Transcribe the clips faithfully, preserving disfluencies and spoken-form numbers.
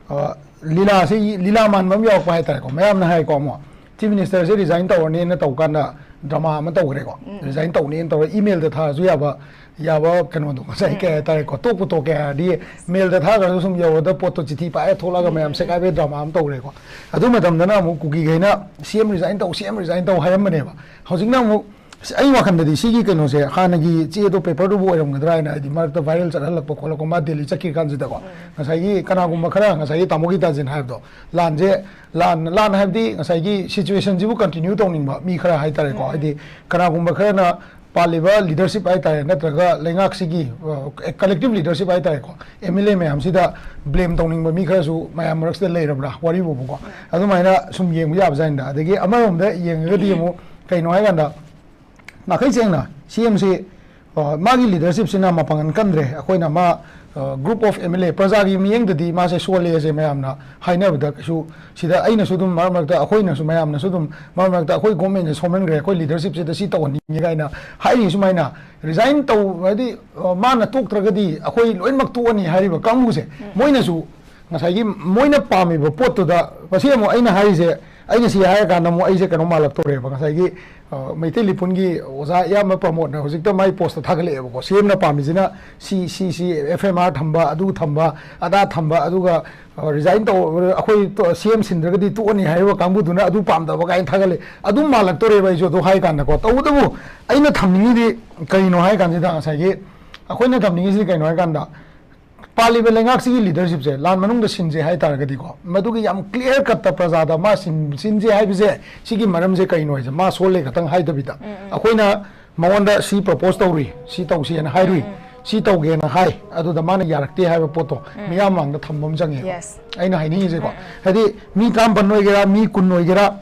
ꯑ, ꯂꯤꯂꯥꯁꯤ, ꯂꯤꯂꯥ ꯃꯥꯟꯕ ꯑꯃ ꯌꯥꯎꯔꯛꯄ ꯍꯥꯏꯇꯥꯔꯦꯀꯣ꯫ ꯃꯌꯥꯝꯅ ꯍꯥꯏꯀꯣ, ꯑꯃꯨꯛ Chief Minister ꯁꯦ resign ꯇꯧꯔꯅꯤꯅ ꯇꯧ ꯀꯥꯟꯗ drama ꯑꯃ ꯇꯧꯈ꯭ꯔꯦꯀꯣ꯫ Resign ꯇꯧꯅꯤꯅ ꯇꯧꯔ email ꯗ ꯊꯥꯔꯁꯨ ꯌꯥꯕ, ꯌꯥꯕ ꯀꯩꯅꯣꯗꯣ, ꯉꯁꯥꯏ ꯀꯩ ꯍꯥꯏꯇꯥꯔꯦꯀꯣ, ꯇꯣꯛꯄꯨ ꯇꯣꯛꯀꯦ ꯍꯥꯏꯔꯗꯤ mail ꯗ ꯊꯥꯈ꯭ꯔꯁꯨ ꯁꯨꯝ ꯌꯧꯔꯗ ꯄꯣꯠꯇꯣ ꯆꯤꯊꯤ ꯄꯥꯏꯔ ꯊꯣꯛꯂꯛꯑꯒ ꯃꯌꯥꯝ ꯁꯦꯒꯥꯏꯕꯩ drama ꯑꯃ ꯇꯧꯈ꯭ꯔꯦꯀꯣ꯫ ꯑꯗꯨ ꯃꯇꯝꯗꯅ ꯑꯃꯨꯛ ꯀꯨꯀꯤꯈꯩꯅ C M resign ꯇꯧ, C M resign ꯇꯧ ꯍꯥꯏꯔꯝꯕꯅꯦꯕ꯫ ꯍꯧꯖꯤꯛꯅ ꯑꯃꯨꯛ ꯑꯁ, ꯑꯩ ꯋꯥꯈꯟꯗꯗꯤ ꯁꯤꯒꯤ ꯀꯩꯅꯣꯁꯦ ꯍꯥꯟꯅꯒꯤ ꯆꯦꯗꯣ, paper ꯗꯨꯕꯨ ꯑꯣꯏꯔꯝꯒꯗ꯭ꯔꯥ ꯍꯥꯏꯅ, ꯍꯥꯏꯗꯤ ꯃꯔꯛꯇ viral ꯆꯠꯍꯜꯂꯛꯄ ꯈꯣꯠꯂꯛꯄ, ꯃꯥ ꯗꯦꯜꯂꯤ ꯆꯠꯈꯤ ꯀꯥꯟꯁꯤꯗꯀꯣ, ꯉꯁꯥꯏꯒꯤ ꯀꯅꯥꯒꯨꯝꯕ ꯈꯔ, ꯉꯁꯥꯏꯒꯤ ꯇꯥꯃꯣ ꯒꯤꯇꯥꯖꯤꯅ ꯍꯥꯏꯕꯗꯣ, ꯂꯥꯟꯁꯦ, ꯂꯥꯟ, ꯂꯥꯟ ꯍꯥꯏꯕꯗꯤ ꯉꯁꯥꯏꯒꯤ situation ꯁꯤꯕꯨ continue ꯇꯧꯅꯤꯡꯕ ꯃꯤ ꯈꯔ ꯍꯥꯏꯇꯥꯔꯦꯀꯣ, ꯍꯥꯏꯗꯤ ꯀꯅꯥꯒꯨꯝꯕ ꯈꯔꯅ ꯄꯥꯜꯂꯤꯕ leadership ꯍꯥꯏꯇꯥꯔꯦ, ꯅꯠꯇ꯭ꯔꯒ ꯂꯩꯉꯥꯛꯁꯤꯒꯤ, ꯑ, collective leadership ꯍꯥꯏꯇꯥꯔꯦꯀꯣ, M L A ꯃꯌꯥꯝꯁꯤꯗ blame ꯇꯧꯅꯤꯡꯕ ꯃꯤ ꯈꯔꯁꯨ ꯃꯌꯥꯝ ꯃꯔꯛꯁꯤꯗ ꯂꯩꯔꯕ꯭ꯔꯥ, ꯋꯥꯔꯤꯕꯨꯕꯀꯣ꯫ ꯑꯗꯨꯃꯥꯏꯅ ꯁꯨꯝ ꯌꯦꯡꯕ ꯌꯥꯕꯖꯥꯠꯅꯤꯗ꯫ ꯑꯗꯒꯤ ꯑꯃꯔꯣꯝꯗ ꯌꯦꯡꯉꯒꯗꯤ ꯑꯃꯨꯛ ꯀꯩꯅꯣ ꯍꯥꯏꯀꯥꯟꯗ, ꯅꯥꯈꯩ ꯁꯦꯡꯅ C M ꯁꯤ, ꯑ, ꯃꯥꯒꯤ leadership ꯁꯤꯅ ꯃꯄꯥꯡꯒꯜ ꯀꯟꯗ꯭ꯔꯦ꯫ ꯑꯩꯈꯣꯏꯅ ꯃꯥ, ꯑ, group of M L A, ꯄ꯭ꯔꯖꯥꯒꯤ ꯃꯤꯠꯌꯦꯡꯗꯗꯤ ꯃꯥꯁꯦ ꯁꯣꯜꯂꯦꯁꯦ ꯃꯌꯥꯝꯅ ꯍꯥꯏꯅꯕꯗ, ꯀꯩꯁꯨ ꯁꯤꯗ ꯑꯩꯅꯁꯨ ꯑꯗꯨꯝ ꯃꯔꯛ ꯃꯔꯛꯇ, ꯑꯩꯈꯣꯏꯅꯁꯨ, ꯃꯌꯥꯝꯅꯁꯨ ꯑꯗꯨꯝ ꯃꯔꯛ ꯃꯔꯛꯇ "ꯑꯩꯈꯣꯏ government ꯁꯦ ꯁꯣꯟꯃꯟꯈ꯭ꯔꯦ, ꯑꯩꯈꯣꯏ leadership ꯁꯤꯗ ꯁꯤ ꯇꯧꯍꯟꯅꯤꯡꯉꯦ" ꯀꯥꯏꯅ ꯍꯥꯏꯔꯤ꯫ ꯁꯨꯃꯥꯏꯅ resign ꯇꯧ, ꯍꯥꯏꯗꯤ, ꯑ, ꯃꯥꯅ ꯇꯣꯛꯇ꯭ꯔꯒꯗꯤ ꯑꯩꯈꯣꯏ ꯂꯣꯏꯅꯃꯛ ꯇꯣꯛꯑꯅꯤ ꯍꯥꯏꯔꯤꯕ ꯀꯥꯡꯕꯨꯁꯦ, ꯃꯣꯏꯅꯁꯨ ꯉꯁꯥꯏꯒꯤ ꯃꯣꯏꯅ ꯄꯥꯝꯃꯤꯕ ꯄꯣꯠꯇꯨꯗ, ꯃꯁꯤ ꯑꯃꯨꯛ ꯑꯩꯅ ꯍꯥꯏꯔꯤꯁꯦ, ꯑꯩꯅ ꯁꯤ ꯍꯥꯏꯔꯀꯥꯟꯗ ꯑꯃꯨꯛ ꯑꯩꯁꯦ ꯀꯩꯅꯣ ꯃꯥꯜꯂꯛꯇꯧꯔꯦꯕ꯫ ꯉꯁꯥꯏꯒꯤ, ꯑ, ꯃꯩꯇꯩ ꯂꯤꯄꯨꯟꯒꯤ ꯑꯣꯖꯥ ꯏꯌꯥꯝꯕ ꯄ꯭ꯔꯃꯣꯗꯅ ꯍꯧꯖꯤꯛꯇ ꯃꯥꯏ post ꯊꯥꯒꯠꯂꯛꯑꯦꯕꯀꯣ, C M ꯅ ꯄꯥꯝꯃꯤꯁꯤꯅ ꯁꯤ, ꯁꯤ, ꯁꯤ, F M R ꯊꯝꯕ, ꯑꯗꯨ ꯊꯝꯕ, ꯑꯗꯥ ꯊꯝꯕ, ꯑꯗꯨꯒ, ꯑ, resign ꯇꯧ, ꯑꯩꯈꯣꯏ ꯇꯣ-, C M ꯁꯤꯟꯗ꯭ꯔꯒꯗꯤ ꯇꯣꯛꯑꯅꯤ ꯍꯥꯏꯔꯤꯕ ꯀꯥꯡꯕꯨꯗꯨꯅ ꯑꯗꯨ ꯄꯥꯝꯗꯕ ꯀꯥꯏꯅ ꯊꯥꯒꯠꯂꯦ꯫ ꯑꯗꯨꯝ ꯃꯥꯜꯂꯛꯇꯣꯔꯦꯕ ꯑꯩꯁꯨ ꯑꯗꯨ ꯍꯥꯏ ꯀꯥꯟꯗꯀꯣ꯫ ꯇꯧꯕꯇꯕꯨ ꯑꯩꯅ ꯊꯝꯅꯤꯡꯉꯤꯗꯤ ꯀꯔꯤꯅꯣ ꯍꯥꯏ ꯀꯥꯟꯁꯤꯗ, ꯉꯁꯥꯏꯒꯤ ꯑꯩꯈꯣꯏꯅ ꯊꯝꯅꯤꯡꯉꯤꯁꯤꯗꯤ ꯀꯩꯅꯣ ꯍꯥꯏ ꯀꯥꯟꯗ, ꯄꯥꯜꯂꯤꯕ ꯂꯩꯉꯥꯛꯁꯤꯒꯤ leadership ꯁꯦ ꯂꯥꯟ ꯃꯅꯨꯡꯗ ꯁꯤꯟꯁꯦ ꯍꯥꯏꯇꯥꯔꯒꯗꯤꯀꯣ, ꯃꯗꯨꯒꯤ ꯌꯥꯝ clear cut ꯇ ꯄ꯭ꯔꯖꯥꯗ ꯃꯥ ꯁꯤꯟ-, ꯁꯤꯟꯁꯦ ꯍꯥꯏꯕꯁꯦ, ꯁꯤꯒꯤ ꯃꯔꯝꯁꯦ ꯀꯩꯅꯣ ꯍꯥꯏꯁꯦ, ꯃꯥ ꯁꯣꯜꯂꯦ ꯈꯛꯇꯪ ꯍꯥꯏꯗꯕꯤꯗ, ꯑꯩꯈꯣꯏꯅ ꯃꯉꯣꯟꯗ ꯁꯤ propose ꯇꯧꯔꯨꯏ, ꯁꯤ ꯇꯧꯁꯦꯅ ꯍꯥꯏꯔꯨꯏ, ꯁꯤ ꯇꯧꯒꯦꯅ ꯍꯥꯏ, ꯑꯗꯨꯗ ꯃꯥꯅ ꯌꯥꯔꯛꯇꯦ ꯍꯥꯏꯕ ꯄꯣꯠꯇꯣ ꯃꯤꯌꯥꯝ ꯃꯥꯡꯗ ꯊꯝꯕ ꯑꯃ ꯆꯪꯉꯦꯕ꯫ Yes. ꯑꯩꯅ ꯍꯥꯏꯅꯤꯡꯉꯤꯁꯦꯀꯣ, ꯍꯥꯏꯗꯤ ꯃꯤ ꯇꯔꯥꯃꯥꯄꯟ ꯑꯣꯏꯒꯦꯔꯥ, ꯃꯤ ꯀꯨꯟ ꯑꯣꯏꯒꯦꯔꯥ,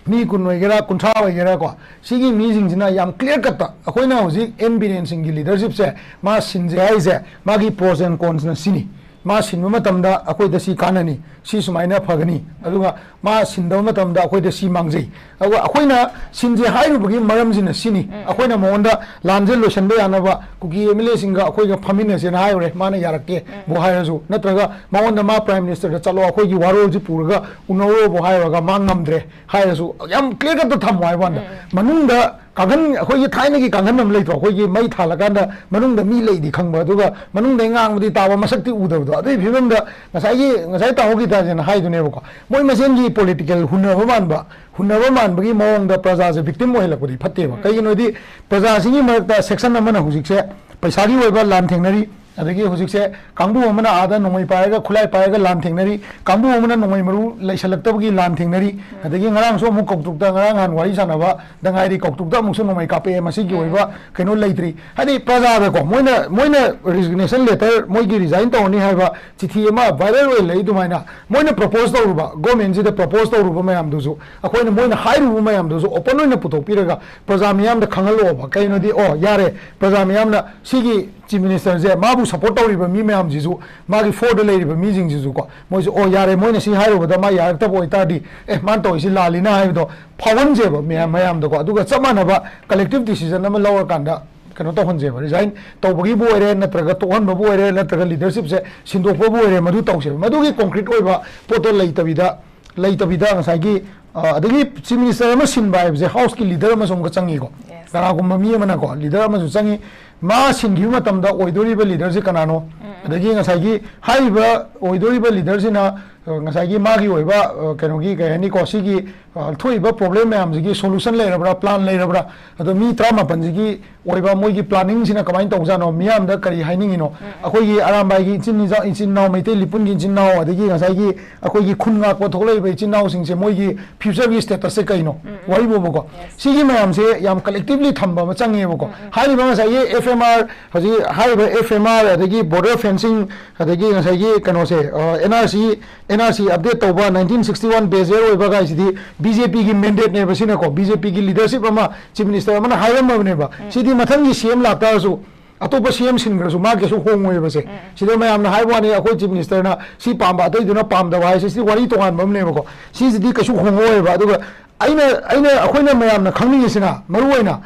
ꯃꯤ ꯀꯨꯟ ꯑꯣꯏꯒꯦꯔꯥ, ꯀꯨꯟꯊ꯭ꯔꯥ ꯑꯣꯏꯒꯦꯔꯥ ꯀꯣ, ꯁꯤꯒꯤ ꯃꯤꯁꯤꯡꯁꯤꯅ ꯌꯥꯝ clear cut ꯇ ꯑꯩꯈꯣꯏꯅ ꯍꯧꯖꯤꯛ ꯑꯦꯟ ꯕꯤꯔꯦꯟ ꯁꯤꯡꯒꯤ leadership ꯁꯦ ꯃꯥ ꯁꯤꯟꯁꯦ ꯍꯥꯏꯁꯦ, ꯃꯥꯒꯤ pros and cons ꯅ ꯁꯤꯅꯤ, ꯃꯥ ꯁꯤꯟꯕ ꯃꯇꯝꯗ ꯑꯩꯈꯣꯏꯗ ꯁꯤ ꯀꯥꯟꯅꯅꯤ, ꯁꯤ ꯁꯨꯃꯥꯏꯅ ꯐꯒꯅꯤ, ꯑꯗꯨꯒ ꯃꯥ ꯁꯤꯟꯗꯕ ꯃꯇꯝꯗ ꯑꯩꯈꯣꯏꯗ ꯁꯤ ꯃꯥꯡꯖꯩ꯫ ꯑꯗꯨꯒ ꯑꯩꯈꯣꯏꯅ ꯁꯤꯟꯁꯦ ꯍꯥꯏꯔꯨꯕꯒꯤ ꯃꯔꯝꯁꯤꯅ ꯁꯤꯅꯤ꯫ ꯑꯩꯈꯣꯏꯅ ꯃꯉꯣꯟꯗ ꯂꯥꯟꯁꯦ ꯂꯣꯏꯁꯤꯟꯕ ꯌꯥꯅꯕ ꯀꯨꯀꯤ ꯑꯦꯝ ꯑꯦꯜ ꯑꯦꯁꯤꯡꯒ ꯑꯩꯈꯣꯏꯒ ꯐꯝꯃꯤꯟꯅꯁꯦꯅ ꯍꯥꯏꯔꯨꯔꯦ, ꯃꯥꯅ ꯌꯥꯔꯛꯇꯦꯕꯨ ꯍꯥꯏꯔꯁꯨ, ꯅꯠꯇ꯭ꯔꯒ ꯃꯉꯣꯟꯗ ꯃꯥ ꯄ꯭ꯔꯥꯏꯝ ꯃꯤꯅꯤꯁꯇꯔꯗ ꯆꯠꯂꯣ, ꯑꯩꯈꯣꯏꯒꯤ ꯋꯥꯔꯣꯜꯁꯤ ꯄꯨꯔꯒ ꯎꯅꯧꯔꯣꯕꯨ ꯍꯥꯏꯔꯨꯔꯒ ꯃꯥ ꯉꯝꯗ꯭ꯔꯦ ꯍꯥꯏꯔꯁꯨ, ꯌꯥꯝ ꯀ꯭ꯂꯤꯌꯥꯔ ꯀꯠꯇ ꯊꯝꯃꯣ ꯍꯥꯏꯕ ꯋꯥꯅꯤꯗ꯫ ꯃꯅꯨꯡꯗ ꯀꯥꯡꯈꯟ, ꯑꯩꯈꯣꯏꯒꯤ ꯊꯥꯏꯅꯒꯤ ꯀꯥꯡꯈꯟ ꯑꯃ ꯂꯩꯇ꯭ꯔꯣ? ꯑꯩꯈꯣꯏꯒꯤ ꯃꯩ ꯊꯥꯜꯂꯀꯥꯟꯗ ꯃꯅꯨꯡꯗ ꯃꯤ ꯂꯩꯗꯤ ꯈꯪꯕ, ꯑꯗꯨꯒ ꯃꯅꯨꯡꯗ ꯉꯥꯡꯕꯗꯤ ꯇꯥꯕ, ꯃꯁꯛꯇꯤ ꯎꯗꯕꯗꯣ꯫ ꯑꯗꯨꯒꯤ ꯐꯤꯕꯝꯗ ꯉꯁꯥꯏꯒꯤ, ꯉꯁꯥꯏ ꯇꯥꯍꯧꯈꯤ ꯇꯥꯖꯦꯅ ꯍꯥꯏꯗꯨꯅꯦꯕꯀꯣ, ꯃꯣꯏ ꯃꯁꯦꯟꯒꯤ ꯄꯣꯂꯤꯇꯤꯀꯦꯜ ꯍꯨꯟꯅꯕ ꯃꯥꯟꯕ, ꯍꯨꯟꯅꯕ ꯃꯥꯟꯕꯒꯤ ꯃꯑꯣꯡꯗ ꯄ꯭ꯔꯖꯥꯁꯦ ꯚꯤꯛꯇꯤꯝ ꯑꯣꯏꯍꯜꯂꯛꯄꯗꯤ ꯐꯠꯇꯦꯕ꯫ ꯀꯩꯒꯤꯅꯣꯗꯤ ꯄ꯭ꯔꯖꯥꯁꯤꯒꯤ ꯃꯔꯛꯇ ꯁꯦꯛꯁꯟ ꯑꯃꯅ ꯍꯧꯖꯤꯛꯁꯦ ꯄꯩꯁꯥꯒꯤ ꯑꯣꯏꯕ ꯂꯥꯟ ꯊꯦꯡꯅꯔꯤ, ꯑꯗꯒꯤ ꯍꯧꯖꯤꯛꯁꯦ ꯀꯥꯡꯕꯨ ꯑꯃꯅ ꯑꯥꯗ ꯅꯣꯡꯃꯩ ꯄꯥꯏꯔꯒ, ꯈꯨꯠꯂꯥꯏ ꯄꯥꯏꯔꯒ ꯂꯥꯟ ꯊꯦꯡꯅꯔꯤ, ꯀꯥꯡꯕꯨ ꯑꯃꯅ ꯅꯣꯡꯃꯩ ꯃꯔꯨ ꯂꯩꯁꯜꯂꯛꯇꯕꯒꯤ ꯂꯥꯟ ꯊꯦꯡꯅꯔꯤ, ꯑꯗꯒꯤ ꯉꯔꯥꯡꯁꯨ ꯑꯃꯨꯛ ꯀꯧꯇ꯭ꯔꯨꯛꯇ, ꯉꯔꯥꯡ ꯅꯍꯥꯟ ꯋꯥꯔꯤ ꯁꯥꯟꯅꯕ ꯗ ꯉꯥꯏꯔꯤ, ꯀꯧꯇ꯭ꯔꯨꯛꯇ ꯑꯃꯨꯛꯁꯨ ꯅꯣꯡꯃꯩ ꯀꯥꯞꯄꯛꯑꯦ꯫ ꯃꯁꯤꯒꯤ ꯑꯣꯏꯕ ꯀꯩꯅꯣ ꯂꯩꯇ꯭ꯔꯤ꯫ ꯍꯥꯏꯗꯤ ꯄ꯭ꯔꯖꯥꯗꯀꯣ, ꯃꯣꯏꯅ, ꯃꯣꯏꯅ ꯔꯤꯖꯤꯒꯅꯦꯁꯟ ꯂꯦꯇꯔ, ꯃꯣꯏꯒꯤ ꯔꯤꯖꯥꯏꯟ ꯇꯧꯔꯅꯤ ꯍꯥꯏꯕ ꯆꯤꯊꯤ ꯑꯃ ꯚꯥꯏꯔꯦꯜ ꯑꯣꯏꯍꯜꯂꯛꯏ ꯑꯗꯨꯃꯥꯏꯅ, ꯃꯣꯏꯅ ꯄ꯭ꯔꯄꯣꯁ ꯇꯧꯔꯨꯕ, ꯒꯣꯔꯃꯦꯟꯁꯤꯗ ꯄ꯭ꯔꯄꯣꯁ ꯇꯧꯔꯨꯕ ꯃꯌꯥꯝꯗꯨꯁꯨ, ꯑꯩꯈꯣꯏꯅ ꯃꯣꯏꯅ ꯍꯥꯏꯔꯨꯕ ꯃꯌꯥꯝꯗꯨꯁꯨ ꯑꯣꯄꯟ ꯑꯣꯏꯅ ꯄꯨꯊꯣꯛꯄꯤꯔꯒ ꯄ꯭ꯔꯖꯥ ꯃꯤꯌꯥꯝꯗ ꯈꯪꯍꯜꯂꯛꯑꯣꯕ꯫ ꯀꯩꯅꯣꯗꯤ, ꯑꯣ, ꯌꯥꯔꯦ, ꯄ꯭ꯔꯖꯥ ꯃꯤꯌꯥꯝꯅ ꯁꯤꯒꯤ ꯆꯤꯐ ꯃꯤꯅꯤꯁꯇꯔꯁꯦ, ꯃꯥꯕꯨ ꯁꯞꯄꯣꯔꯠ ꯇꯧꯔꯤꯕ ꯃꯤ ꯃꯌꯥꯝꯁꯤꯁꯨ, ꯃꯥꯒꯤ ꯐꯣꯔꯗ ꯂꯩꯔꯤꯕ ꯃꯤꯁꯤꯡꯁꯤꯁꯨꯀꯣ, ꯃꯣꯏꯁꯨ, "ꯑꯣ, ꯌꯥꯔꯦ, ꯃꯣꯏꯅ ꯁꯤ ꯍꯥꯏꯔꯨꯕꯗ ꯃꯥ ꯌꯥꯔꯛꯇꯕ ꯑꯣꯏꯇꯥꯔꯗꯤ, ꯑꯦ, ꯃꯥꯅ ꯇꯧꯔꯤꯁꯤ ꯂꯥꯜꯂꯤꯅ" ꯍꯥꯏꯕꯗꯣ ꯐꯥꯎꯍꯟꯁꯦꯕ ꯃꯌꯥꯝ, ꯃꯌꯥꯝꯗꯀꯣ꯫ ꯑꯗꯨꯒ ꯆꯞ ꯃꯥꯟꯅꯕ ꯀꯂꯦꯛꯇꯤꯚ ꯗꯤꯁꯤꯖꯟ ꯑꯃ ꯂꯧꯔꯀꯥꯟꯗ ꯀꯩꯅꯣ ꯇꯧꯍꯟꯁꯦꯕ, ꯔꯤꯖꯥꯏꯟ ꯇꯧꯕꯒꯤꯕꯨ ꯑꯣꯏꯔꯦ, ꯅꯠꯇ꯭ꯔꯒ ꯇꯣꯛꯍꯟꯕꯕꯨ ꯑꯣꯏꯔꯦ, ꯅꯠꯇ꯭ꯔꯒ ꯂꯤꯗꯔꯁꯤꯞꯁꯦ ꯁꯤꯟꯗꯣꯛꯄꯕꯨ ꯑꯣꯏꯔꯦ, ꯃꯗꯨ ꯇꯧꯁꯦꯕ꯫ ꯃꯗꯨꯒꯤ ꯀꯣꯟꯀ꯭ꯔꯤꯠ ꯑꯣꯏꯕ ꯄꯣꯠꯇꯣ ꯂꯩꯇꯕꯤꯗ, ꯂꯩꯇꯕꯤꯗ ꯉꯁꯥꯏꯒꯤ, ꯑ, ꯑꯗꯒꯤ ꯆꯤꯐ ꯃꯤꯅꯤꯁꯇꯔ ꯑꯃ ꯁꯤꯟꯕ ꯍꯥꯏꯕꯁꯦ ꯍꯥꯎꯁꯀꯤ ꯂꯤꯗꯔ ꯑꯃꯁꯨ ꯑꯃꯨꯛꯀ ꯆꯪꯉꯤꯀꯣ꯫ Yes. ꯀꯅꯥꯒꯨꯝꯕ ꯃꯤ ꯑꯃꯅꯀꯣ, ꯂꯤꯗꯔ ꯑꯃꯁꯨ ꯆꯪꯉꯤ꯫ ꯃꯥ ꯁꯤꯟꯈꯤꯕ ꯃꯇꯝꯗ ꯑꯣꯏꯗꯣꯔꯤꯕ ꯂꯤꯗꯔꯁꯦ ꯀꯅꯥꯅꯣ? ꯑꯗꯒꯤ ꯉꯁꯥꯏꯒꯤ ꯍꯥꯏꯔꯤꯕ ꯑꯣꯏꯗꯣꯔꯤꯕ ꯂꯤꯗꯔꯁꯤꯅ, ꯑ, ꯉꯁꯥꯏꯒꯤ ꯃꯥꯒꯤ ꯑꯣꯏꯕ, ꯑ, ꯀꯩꯅꯣꯒꯤ, ꯀꯩ ꯍꯥꯏꯅꯤꯀꯣ, ꯁꯤꯒꯤ, ꯑ, ꯊꯣꯛꯏꯕ ꯄ꯭ꯔꯣꯕ꯭ꯂꯦꯝ ꯃꯌꯥꯝꯁꯤꯒꯤ ꯁꯣꯂꯨꯁꯟ ꯂꯩꯔꯕ꯭ꯔꯥ, ꯄ꯭ꯂꯥꯟ ꯂꯩꯔꯕ꯭ꯔꯥ? ꯑꯗꯣ ꯃꯤ ꯇꯔꯥꯃꯥꯄꯟꯁꯤꯒꯤ ꯑꯣꯏꯕ ꯃꯣꯏꯒꯤ ꯄ꯭ꯂꯥꯅꯤꯡꯁꯤꯅ ꯀꯃꯥꯏꯅ ꯇꯧꯖꯥꯠꯅꯣ? ꯃꯤꯌꯥꯝꯗ ꯀꯔꯤ ꯍꯥꯏꯅꯤꯡꯉꯤꯅꯣ? ꯑꯩꯈꯣꯏꯒꯤ ꯑꯔꯥꯝꯕꯥꯏꯒꯤ ꯏꯆꯤꯟ ꯏꯆꯥ-, ꯏꯆꯤꯟ ꯏꯅꯥꯎ, ꯃꯩꯇꯩ ꯂꯤꯄꯨꯟꯒꯤ ꯏꯆꯤꯟ ꯏꯅꯥꯎ, ꯑꯗꯒꯤ ꯉꯁꯥꯏꯒꯤ ꯑꯩꯈꯣꯏꯒꯤ ꯈꯨꯟ ꯉꯥꯛꯄ ꯊꯣꯛꯂꯛꯏꯕ ꯏꯆꯤꯟ ꯏꯅꯥꯎꯁꯤꯡꯁꯦ, ꯃꯣꯏꯒꯤ ꯐ꯭ꯌꯨꯆꯔꯒꯤ ꯁ꯭ꯇꯦꯇꯁꯁꯦ ꯀꯩꯅꯣ? ꯋꯥꯔꯤꯕꯣꯕꯀꯣ꯫ Yes. ꯁꯤꯒꯤ ꯃꯌꯥꯝꯁꯦ ꯌꯥꯝ ꯀꯂꯦꯛꯇꯤꯚꯂꯤ ꯊꯝꯕ ꯑꯃ ꯆꯪꯉꯦꯕꯀꯣ꯫ ꯍꯥꯏꯔꯤꯕ ꯉꯁꯥꯏꯒꯤ ꯑꯦꯐ ꯑꯦꯝ ꯑꯥꯔ, ꯍꯧꯖꯤꯛ ꯍꯥꯏꯔꯤꯕ ꯑꯦꯐ ꯑꯦꯝ ꯑꯥꯔ, ꯑꯗꯒꯤ ꯕꯣꯔꯗꯔ ꯐꯦꯟꯁꯤꯡ, ꯑꯗꯒꯤ ꯉꯁꯥꯏꯒꯤ ꯀꯩꯅꯣꯁꯦ, ꯑ, N R C, N R C update ꯇꯧꯕ, ꯅꯥꯏꯟꯇꯤꯟ ꯁꯤꯛꯁꯇꯤ ꯋꯥꯟ ꯕꯦꯖꯦꯜ ꯑꯣꯏꯕ ꯀꯥꯏꯁꯤꯗꯤ ꯕꯤ ꯖꯦ ꯄꯤꯒꯤ ꯃꯦꯟꯗꯦꯠꯅꯦꯕ ꯁꯤꯅꯀꯣ, ꯕꯤ ꯖꯦ ꯄꯤꯒꯤ ꯂꯤꯗꯔꯁꯤꯞ ꯑꯃ, ꯆꯤꯐ ꯃꯤꯅꯤꯁꯇꯔ ꯑꯃꯅ ꯍꯥꯏꯔꯝꯃꯕꯅꯦꯕ꯫ ꯁꯤꯗꯤ ꯃꯊꯪꯒꯤ ꯁꯤ ꯑꯦꯝ ꯂꯥꯛꯇꯥꯔꯁꯨ, ꯑꯇꯣꯞꯄ ꯁꯤ ꯑꯦꯝ ꯁꯤꯟꯈ꯭ꯔꯁꯨ ꯃꯥ ꯀꯩꯁꯨ ꯍꯣꯡꯉꯣꯏꯕꯁꯦ꯫ ꯁꯤꯗ ꯃꯌꯥꯝꯅ ꯍꯥꯏꯕ ꯋꯥꯅꯤ, ꯑꯩꯈꯣꯏ ꯆꯤꯐ ꯃꯤꯅꯤꯁꯇꯔꯅ ꯁꯤ ꯄꯥꯝꯕ, ꯑꯇꯩꯗꯨꯅ ꯄꯥꯝꯗꯕ ꯍꯥꯏꯁꯦ, ꯁꯤꯗꯤ ꯋꯥꯔꯤ ꯇꯣꯉꯥꯟꯕ ꯑꯃꯅꯦꯕꯀꯣ꯫ ꯁꯤꯁꯤꯗꯤ ꯀꯩꯁꯨ ꯍꯣꯡꯉꯛꯑꯣꯏꯕ꯫ ꯑꯗꯨꯒ ꯑꯩꯅ ꯑꯩꯅ ꯑꯩꯈꯣꯏꯅ ꯃꯌꯥꯝꯅ ꯈꯪꯅꯤꯡꯉꯤꯁꯤꯅ, ꯃꯔꯨ ꯑꯣꯏꯅ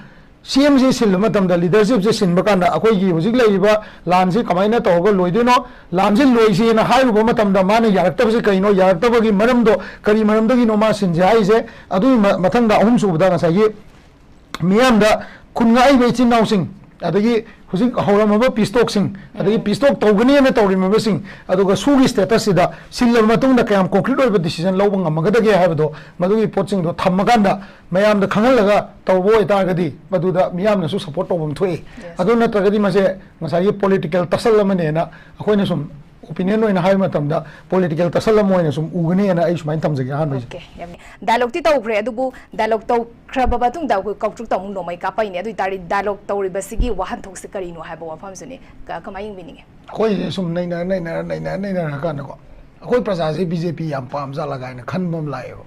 ꯁꯤ ꯑꯦꯝꯁꯤ ꯁꯤꯟꯕ ꯃꯇꯝꯗ, ꯂꯤꯗꯔꯁꯤꯞꯁꯦ ꯁꯤꯟꯕ ꯀꯥꯟꯗ, ꯑꯩꯈꯣꯏꯒꯤ ꯍꯧꯖꯤꯛ ꯂꯩꯔꯤꯕ ꯂꯥꯟꯁꯤ ꯀꯃꯥꯏꯅ ꯇꯧꯔꯒ ꯂꯣꯏꯗꯣꯏꯅꯣ, ꯂꯥꯟꯁꯤ ꯂꯣꯏꯁꯦꯅ ꯍꯥꯏꯔꯨꯕ ꯃꯇꯝꯗ ꯃꯥꯅ ꯌꯥꯔꯛꯇꯕꯁꯦ ꯀꯩꯅꯣ, ꯌꯥꯔꯛꯇꯕꯒꯤ ꯃꯔꯝꯗꯣ ꯀꯔꯤ ꯃꯔꯝꯗꯒꯤꯅꯣ ꯃꯥ ꯁꯤꯟꯁꯦ ꯍꯥꯏꯔꯤꯁꯦ꯫ ꯑꯗꯨꯒꯤ ꯃ-, ꯃꯊꯪꯗ ꯑꯍꯨꯝꯁꯨꯕꯗ ꯉꯁꯥꯏꯒꯤ ꯃꯤꯌꯥꯝꯗ ꯈꯨꯟ ꯉꯥꯛꯏꯕ ꯏꯆꯤꯟ ꯏꯅꯥꯎꯁꯤꯡ, ꯑꯗꯒꯤ ꯍꯧꯖꯤꯛ ꯍꯧꯔꯝꯃꯕ ꯄꯤꯁ ꯇꯣꯛꯁꯤꯡ, ꯑꯗꯒꯤ ꯄꯤꯁ ꯇꯣꯛ ꯇꯧꯒꯅꯤꯅ ꯇꯧꯔꯤꯕꯁꯤꯡ, ꯑꯗꯨꯒ ꯁꯨꯒꯤ ꯁ꯭ꯇꯦꯇꯁꯁꯤꯗ ꯁꯤꯜꯂꯕ ꯃꯇꯨꯡꯗ ꯀꯌꯥꯝ ꯀꯣꯡꯀ꯭ꯔꯤꯠ ꯑꯣꯏꯕ ꯗꯤꯁꯤꯖꯟ ꯂꯧꯕ ꯉꯝꯃꯒꯗꯒꯦ ꯍꯥꯏꯕꯗꯣ, ꯃꯗꯨꯒꯤ ꯄꯣꯠꯁꯤꯡꯗꯣ ꯊꯝꯃꯀꯥꯟꯗ ꯃꯌꯥꯝꯗ ꯈꯪꯍꯜꯂꯒ ꯇꯧꯕ ꯑꯣꯏꯇꯥꯔꯒꯗꯤ ꯃꯗꯨꯗ ꯃꯤꯌꯥꯝꯅꯁꯨ ꯁꯞꯄꯣꯔꯠ ꯇꯧꯐꯝ ꯊꯣꯛꯏ꯫ ꯑꯗꯨ ꯅꯠꯇ꯭ꯔꯒꯗꯤ ꯃꯁꯦ ꯉꯁꯥꯏꯒꯤ ꯄꯣꯂꯤꯇꯤꯀꯦꯜ ꯇꯁꯜ ꯑꯃꯅꯦꯅ ꯑꯩꯈꯣꯏꯅ ꯁꯨꯝ ꯑꯣꯄꯤꯅꯤꯌꯟ ꯑꯣꯏꯅ ꯍꯥꯏꯕ ꯃꯇꯝꯗ, ꯄꯣꯂꯤꯇꯤꯀꯦꯜ ꯇꯁꯜ ꯑꯃ ꯑꯣꯏꯅ ꯁꯨꯝ ꯎꯒꯅꯤꯅ ꯑꯩ ꯁꯨꯃꯥꯏꯅ ꯊꯝꯖꯒꯦ ꯑꯍꯥꯟꯕꯒꯤꯁꯦ꯫ ꯑꯣꯀꯦ, ꯌꯥꯝ ꯗꯥꯏꯂꯣꯛꯇꯤ ꯇꯧꯈ꯭ꯔꯦ, ꯑꯗꯨꯕꯨ ꯗꯥꯏꯂꯣꯛ ꯇꯧꯈ꯭ꯔꯕ ꯃꯇꯨꯡꯗ ꯑꯩꯈꯣꯏ ꯀꯧꯇ꯭ꯔꯨꯛꯇ ꯑꯃꯨꯛ ꯅꯣꯡꯃꯩ ꯀꯥꯞꯄꯛꯏꯅꯦ꯫ ꯑꯗꯨ ꯑꯣꯏꯇꯥꯔꯗꯤ ꯗꯥꯏꯂꯣꯛ ꯇꯧꯔꯤꯕꯁꯤꯒꯤ ꯋꯥꯍꯟꯊꯣꯛꯁꯦ ꯀꯔꯤꯅꯣ ꯍꯥꯏꯕ ꯋꯥꯐꯝꯁꯤꯅꯤ꯫ ꯀ-, ꯀꯃꯥꯏꯅ ꯌꯦꯡꯕꯤꯅꯤꯡꯉꯤ? ꯑꯩꯈꯣꯏꯁꯦ ꯁꯨꯝ ꯅꯩꯅꯔ ꯅꯩꯅꯔ ꯅꯩꯅꯔ ꯅꯩꯅꯔꯀꯥꯟꯗꯀꯣ, ꯑꯩꯈꯣꯏ ꯄ꯭ꯔꯖꯥꯁꯦ ꯕꯤ ꯖꯦ ꯄꯤ ꯌꯥꯝ ꯄꯥꯝꯖꯥꯠꯂ ꯀꯥꯏꯅ ꯈꯟꯕ ꯑꯃ ꯂꯥꯛꯑꯦꯕ꯫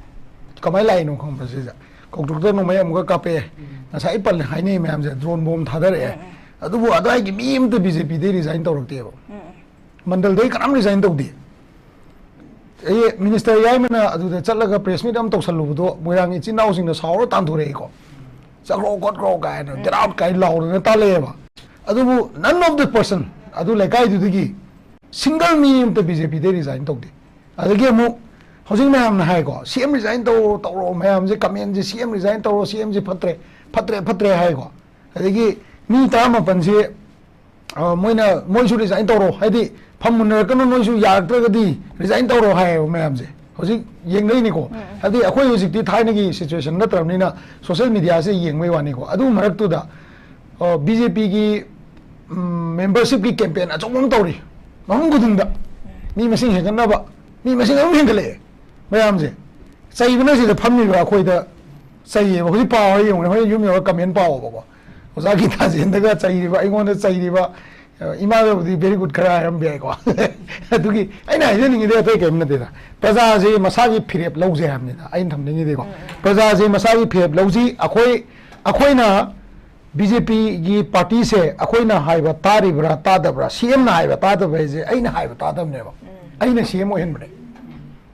ꯀꯃꯥꯏꯅ ꯂꯥꯛꯏꯅꯣ ꯈꯪꯕ꯭ꯔꯥ ꯁꯤꯁꯦ? ꯀꯧꯇ꯭ꯔꯨꯛꯇ ꯅꯣꯡꯃꯩ ꯑꯃꯨꯛꯀ ꯀꯥꯞꯄꯛꯑꯦ, ꯉꯁꯥꯏ ꯄꯜꯂꯦ ꯍꯥꯏꯅꯩ ꯃꯌꯥꯝꯁꯦ, ꯗ꯭ꯔꯣꯟ ꯕꯣꯝ ꯊꯥꯗꯔꯛꯑꯦ, ꯑꯗꯨꯕꯨ ꯑꯗꯨꯋꯥꯏꯒꯤ ꯃꯤ ꯑꯃꯇ ꯕꯤ ꯖꯦ ꯄꯤꯗꯩ ꯔꯤꯖꯥꯏꯟ ꯇꯧꯔꯛꯇꯦꯕ꯫ ꯃꯟꯗꯜꯗꯩ ꯀꯅꯥꯝ ꯔꯤꯖꯥꯏꯟ ꯇꯧꯗꯦ꯫ ꯑꯦ, ꯃꯤꯅꯤꯁꯇꯔ ꯌꯥꯏꯃꯅ ꯑꯗꯨꯗ ꯆꯠꯂꯒ ꯄ꯭ꯔꯦꯁ ꯃꯤꯠ ꯑꯃ ꯇꯧꯁꯜꯂꯨꯕꯗꯣ, ꯃꯣꯏꯔꯥꯡ ꯏꯆꯤꯟ ꯏꯅꯥꯎꯁꯤꯡꯅ ꯁꯥꯎꯔ ꯇꯥꯟꯊꯣꯔꯛꯏꯀꯣ꯫ "ꯆꯠꯈ꯭ꯔꯣ ꯈꯣꯠꯈ꯭ꯔꯣ" ꯀꯥꯏꯅ, "ꯒꯦꯠ ꯑꯥꯎꯠ" ꯀꯥꯏꯅ ꯂꯥꯎꯔꯒ ꯇꯥꯜꯂꯛꯑꯦꯕ꯫ ꯑꯗꯨꯕꯨ none of the person, ꯑꯗꯨ ꯂꯩꯀꯥꯏꯗꯨꯗꯒꯤ ꯁꯤꯡꯒꯜ ꯃꯤ ꯑꯃꯇ ꯕꯤ ꯖꯦ ꯄꯤꯗꯩ ꯔꯤꯖꯥꯏꯟ ꯇꯧꯗꯦ꯫ ꯑꯗꯒꯤ ꯑꯃꯨꯛ ꯍꯧꯖꯤꯛ ꯃꯌꯥꯝꯅ ꯍꯥꯏꯀꯣ, "ꯁꯤ ꯑꯦꯝ ꯔꯤꯖꯥꯏꯟ ꯇꯧꯔꯣ, ꯇꯧꯔꯣ", ꯃꯌꯥꯝꯁꯦ ꯀꯃꯦꯟꯁꯦ, "ꯁꯤ ꯑꯦꯝ ꯔꯤꯖꯥꯏꯟ ꯇꯧꯔꯣ, ꯁꯤ ꯑꯦꯝꯁꯦ ꯐꯠꯇ꯭ꯔꯦ, ꯐꯠꯇ꯭ꯔꯦ, ꯐꯠꯇ꯭ꯔꯦ" ꯍꯥꯏꯀꯣ꯫ ꯑꯗꯒꯤ ꯃꯤ ꯇꯔꯥꯃꯥꯄꯟꯁꯤ, ꯑ, ꯃꯣꯏꯅ, "ꯃꯣꯏꯁꯨ ꯔꯤꯖꯥꯏꯟ ꯇꯧꯔꯣ, ꯍꯥꯏꯗꯤ ꯐꯝ ꯃꯨꯟꯅꯔꯛꯀꯅꯨ, ꯅꯣꯏꯁꯨ ꯌꯥꯔꯛꯇ꯭ꯔꯒꯗꯤ ꯔꯤꯖꯥꯏꯟ ꯇꯧꯔꯣ" ꯍꯥꯏꯌꯦꯕ ꯃꯌꯥꯝꯁꯦ꯫ ꯍꯧꯖꯤꯛ ꯌꯦꯡꯅꯩꯅꯤꯀꯣ꯫ ꯍꯥꯏꯗꯤ ꯑꯩꯈꯣꯏ ꯍꯧꯖꯤꯛꯇꯤ ꯊꯥꯏꯅꯒꯤ ꯁꯤꯆꯨꯋꯦꯁꯟ ꯅꯠꯇ꯭ꯔꯕꯅꯤꯅ ꯁꯣꯁꯦꯜ ꯃꯤꯗꯤꯌꯥꯁꯦ ꯌꯦꯡꯕꯩ ꯋꯥꯅꯤꯀꯣ꯫ ꯑꯗꯨ ꯃꯔꯛꯇꯨꯗ, ꯑ, ꯕꯤ ꯖꯦ ꯄꯤꯒꯤ, ꯎꯝ, ꯃꯦꯝꯕꯔꯁꯤꯞꯀꯤ ꯀꯦꯝꯄꯦꯟ ꯑꯆꯧꯕ ꯑꯃ ꯇꯧꯔꯤ꯫ ꯃꯐꯝ ꯈꯨꯗꯤꯡꯗ ꯃꯤ ꯃꯁꯤꯡ ꯍꯦꯟꯒꯠꯅꯕ, ꯃꯤ ꯃꯁꯤꯡ ꯑꯗꯨꯝ ꯍꯦꯟꯒꯠꯂꯛꯑꯦ꯫ ꯃꯌꯥꯝꯁꯦ ꯆꯩꯕꯅ ꯁꯤꯗ ꯐꯝꯃꯤꯕ ꯑꯩꯈꯣꯏꯗ ꯆꯩꯌꯦꯕ꯫ ꯍꯧꯖꯤꯛ ꯄꯥꯎ ꯍꯥꯏ ꯌꯦꯡꯉꯨꯅꯦ, ꯍꯣꯔꯦꯟ ꯌꯨꯝ ꯌꯧꯔꯒ ꯀꯃꯦꯟ ꯄꯥꯎꯑꯣꯕꯀꯣ꯫ ꯑꯣꯖꯥ ꯒꯤꯇꯥꯖꯦꯟꯗꯒ ꯆꯩꯔꯤꯕ, ꯑꯩꯉꯣꯟꯗ ꯆꯩꯔꯤꯕ, ꯑ, ꯏꯃꯥꯗꯕꯨꯗꯤ very good ꯈꯔ ꯍꯥꯏꯔꯝꯕ ꯌꯥꯏꯀꯣ꯫ ꯑꯗꯨꯒꯤ ꯑꯩꯅ ꯍꯥꯏꯖꯅꯤꯡꯉꯤꯗꯤ ꯑꯇꯩ ꯀꯔꯤꯝ ꯅꯠꯇꯦꯗ, ꯄ꯭ꯔꯖꯥꯁꯦ ꯃꯁꯥꯒꯤ ꯐꯤꯔꯦꯞ ꯂꯧꯖꯩ ꯍꯥꯏꯕꯅꯤꯗ ꯑꯩꯅ ꯊꯝꯅꯤꯡꯉꯤꯗꯤꯀꯣ꯫ ꯄ꯭ꯔꯖꯥꯁꯦ ꯃꯁꯥꯒꯤ ꯐꯤꯔꯦꯞ ꯂꯧꯁꯤ꯫ ꯑꯩꯈꯣꯏ, ꯑꯩꯈꯣꯏꯅ ꯕꯤ ꯖꯦ ꯄꯤꯒꯤ ꯄꯥꯔꯇꯤꯁꯦ ꯑꯩꯈꯣꯏꯅ ꯍꯥꯏꯕ ꯇꯥꯔꯤꯕ꯭ꯔꯥ ꯇꯥꯗꯕ꯭ꯔꯥ? ꯁꯤ ꯑꯦꯝꯅ ꯍꯥꯏꯕ ꯇꯥꯗꯕ꯭ꯔꯥ ꯍꯥꯏꯁꯦ ꯑꯩꯅ ꯍꯥꯏꯕ ꯇꯥꯗꯕꯅꯦꯕ꯫ ꯑꯩꯅ ꯁꯤ ꯑꯦꯝ ꯑꯣꯏꯍꯟꯕꯅꯦ꯫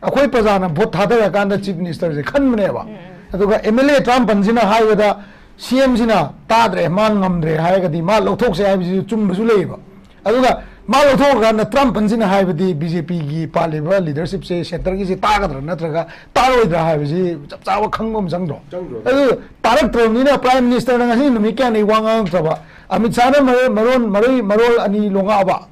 ꯑꯩꯈꯣꯏ ꯄ꯭ꯔꯖꯥꯅ ꯚꯣꯠ ꯊꯥꯗꯔꯀꯥꯟꯗ ꯆꯤꯐ ꯃꯤꯅꯤꯁꯇꯔꯁꯦ ꯈꯟꯕꯅꯦꯕ꯫ ꯑꯗꯨꯒ ꯑꯦꯝ ꯑꯦꯜ ꯑꯦ ꯇꯔꯥꯃꯥꯄꯟꯁꯤꯅ ꯍꯥꯏꯕꯗ ꯁꯤ ꯑꯦꯝꯁꯤꯅ ꯇꯥꯗ꯭ꯔꯦ, ꯃꯥ ꯉꯝꯗ꯭ꯔꯦ ꯍꯥꯏꯔꯒꯗꯤ ꯃꯥ ꯂꯧꯊꯣꯛꯁꯦ ꯍꯥꯏꯕꯁꯤꯁꯨ ꯆꯨꯝꯕꯁꯨ ꯂꯩꯌꯦꯕ꯫ ꯑꯗꯨꯒ ꯃꯥ ꯂꯧꯊꯣꯛꯑꯀꯥꯟꯗ ꯇꯔꯥꯃꯥꯄꯟꯁꯤꯅ ꯍꯥꯏꯕꯗꯤ ꯕꯤ ꯖꯦ ꯄꯤꯒꯤ ꯄꯥꯜꯂꯤꯕ ꯂꯤꯗꯔꯁꯤꯞꯁꯦ ꯁꯦꯟꯇꯔꯒꯤꯁꯦ ꯇꯥꯒꯗ꯭ꯔꯥ ꯅꯠꯇ꯭ꯔꯒ ꯇꯥꯔꯣꯏꯗ꯭ꯔꯥ ꯍꯥꯏꯕꯁꯤ ꯆꯞ ꯆꯥꯕ ꯈꯪꯕ ꯑꯃ ꯆꯪꯗ꯭ꯔꯣ? ꯆꯪꯗ꯭ꯔꯣ? ꯑꯗꯨ ꯇꯥꯔꯛꯇ꯭ꯔꯕꯅꯤꯅ ꯄ꯭ꯔꯥꯏꯝ ꯃꯤꯅꯤꯁꯇꯔꯅ ꯉꯁꯤ ꯅꯨꯃꯤꯠ ꯀꯌꯥꯅꯤ ꯋꯥ ꯉꯥꯡꯉꯛꯇ꯭ꯔꯕ? ꯑꯃꯤꯠ ꯁꯥꯍꯅ ꯃꯔꯣ-, ꯃꯔꯣꯟ ꯃꯔꯣꯏ ꯃꯔꯣꯜ ꯑꯅꯤ ꯂꯣꯉꯛꯑꯕ?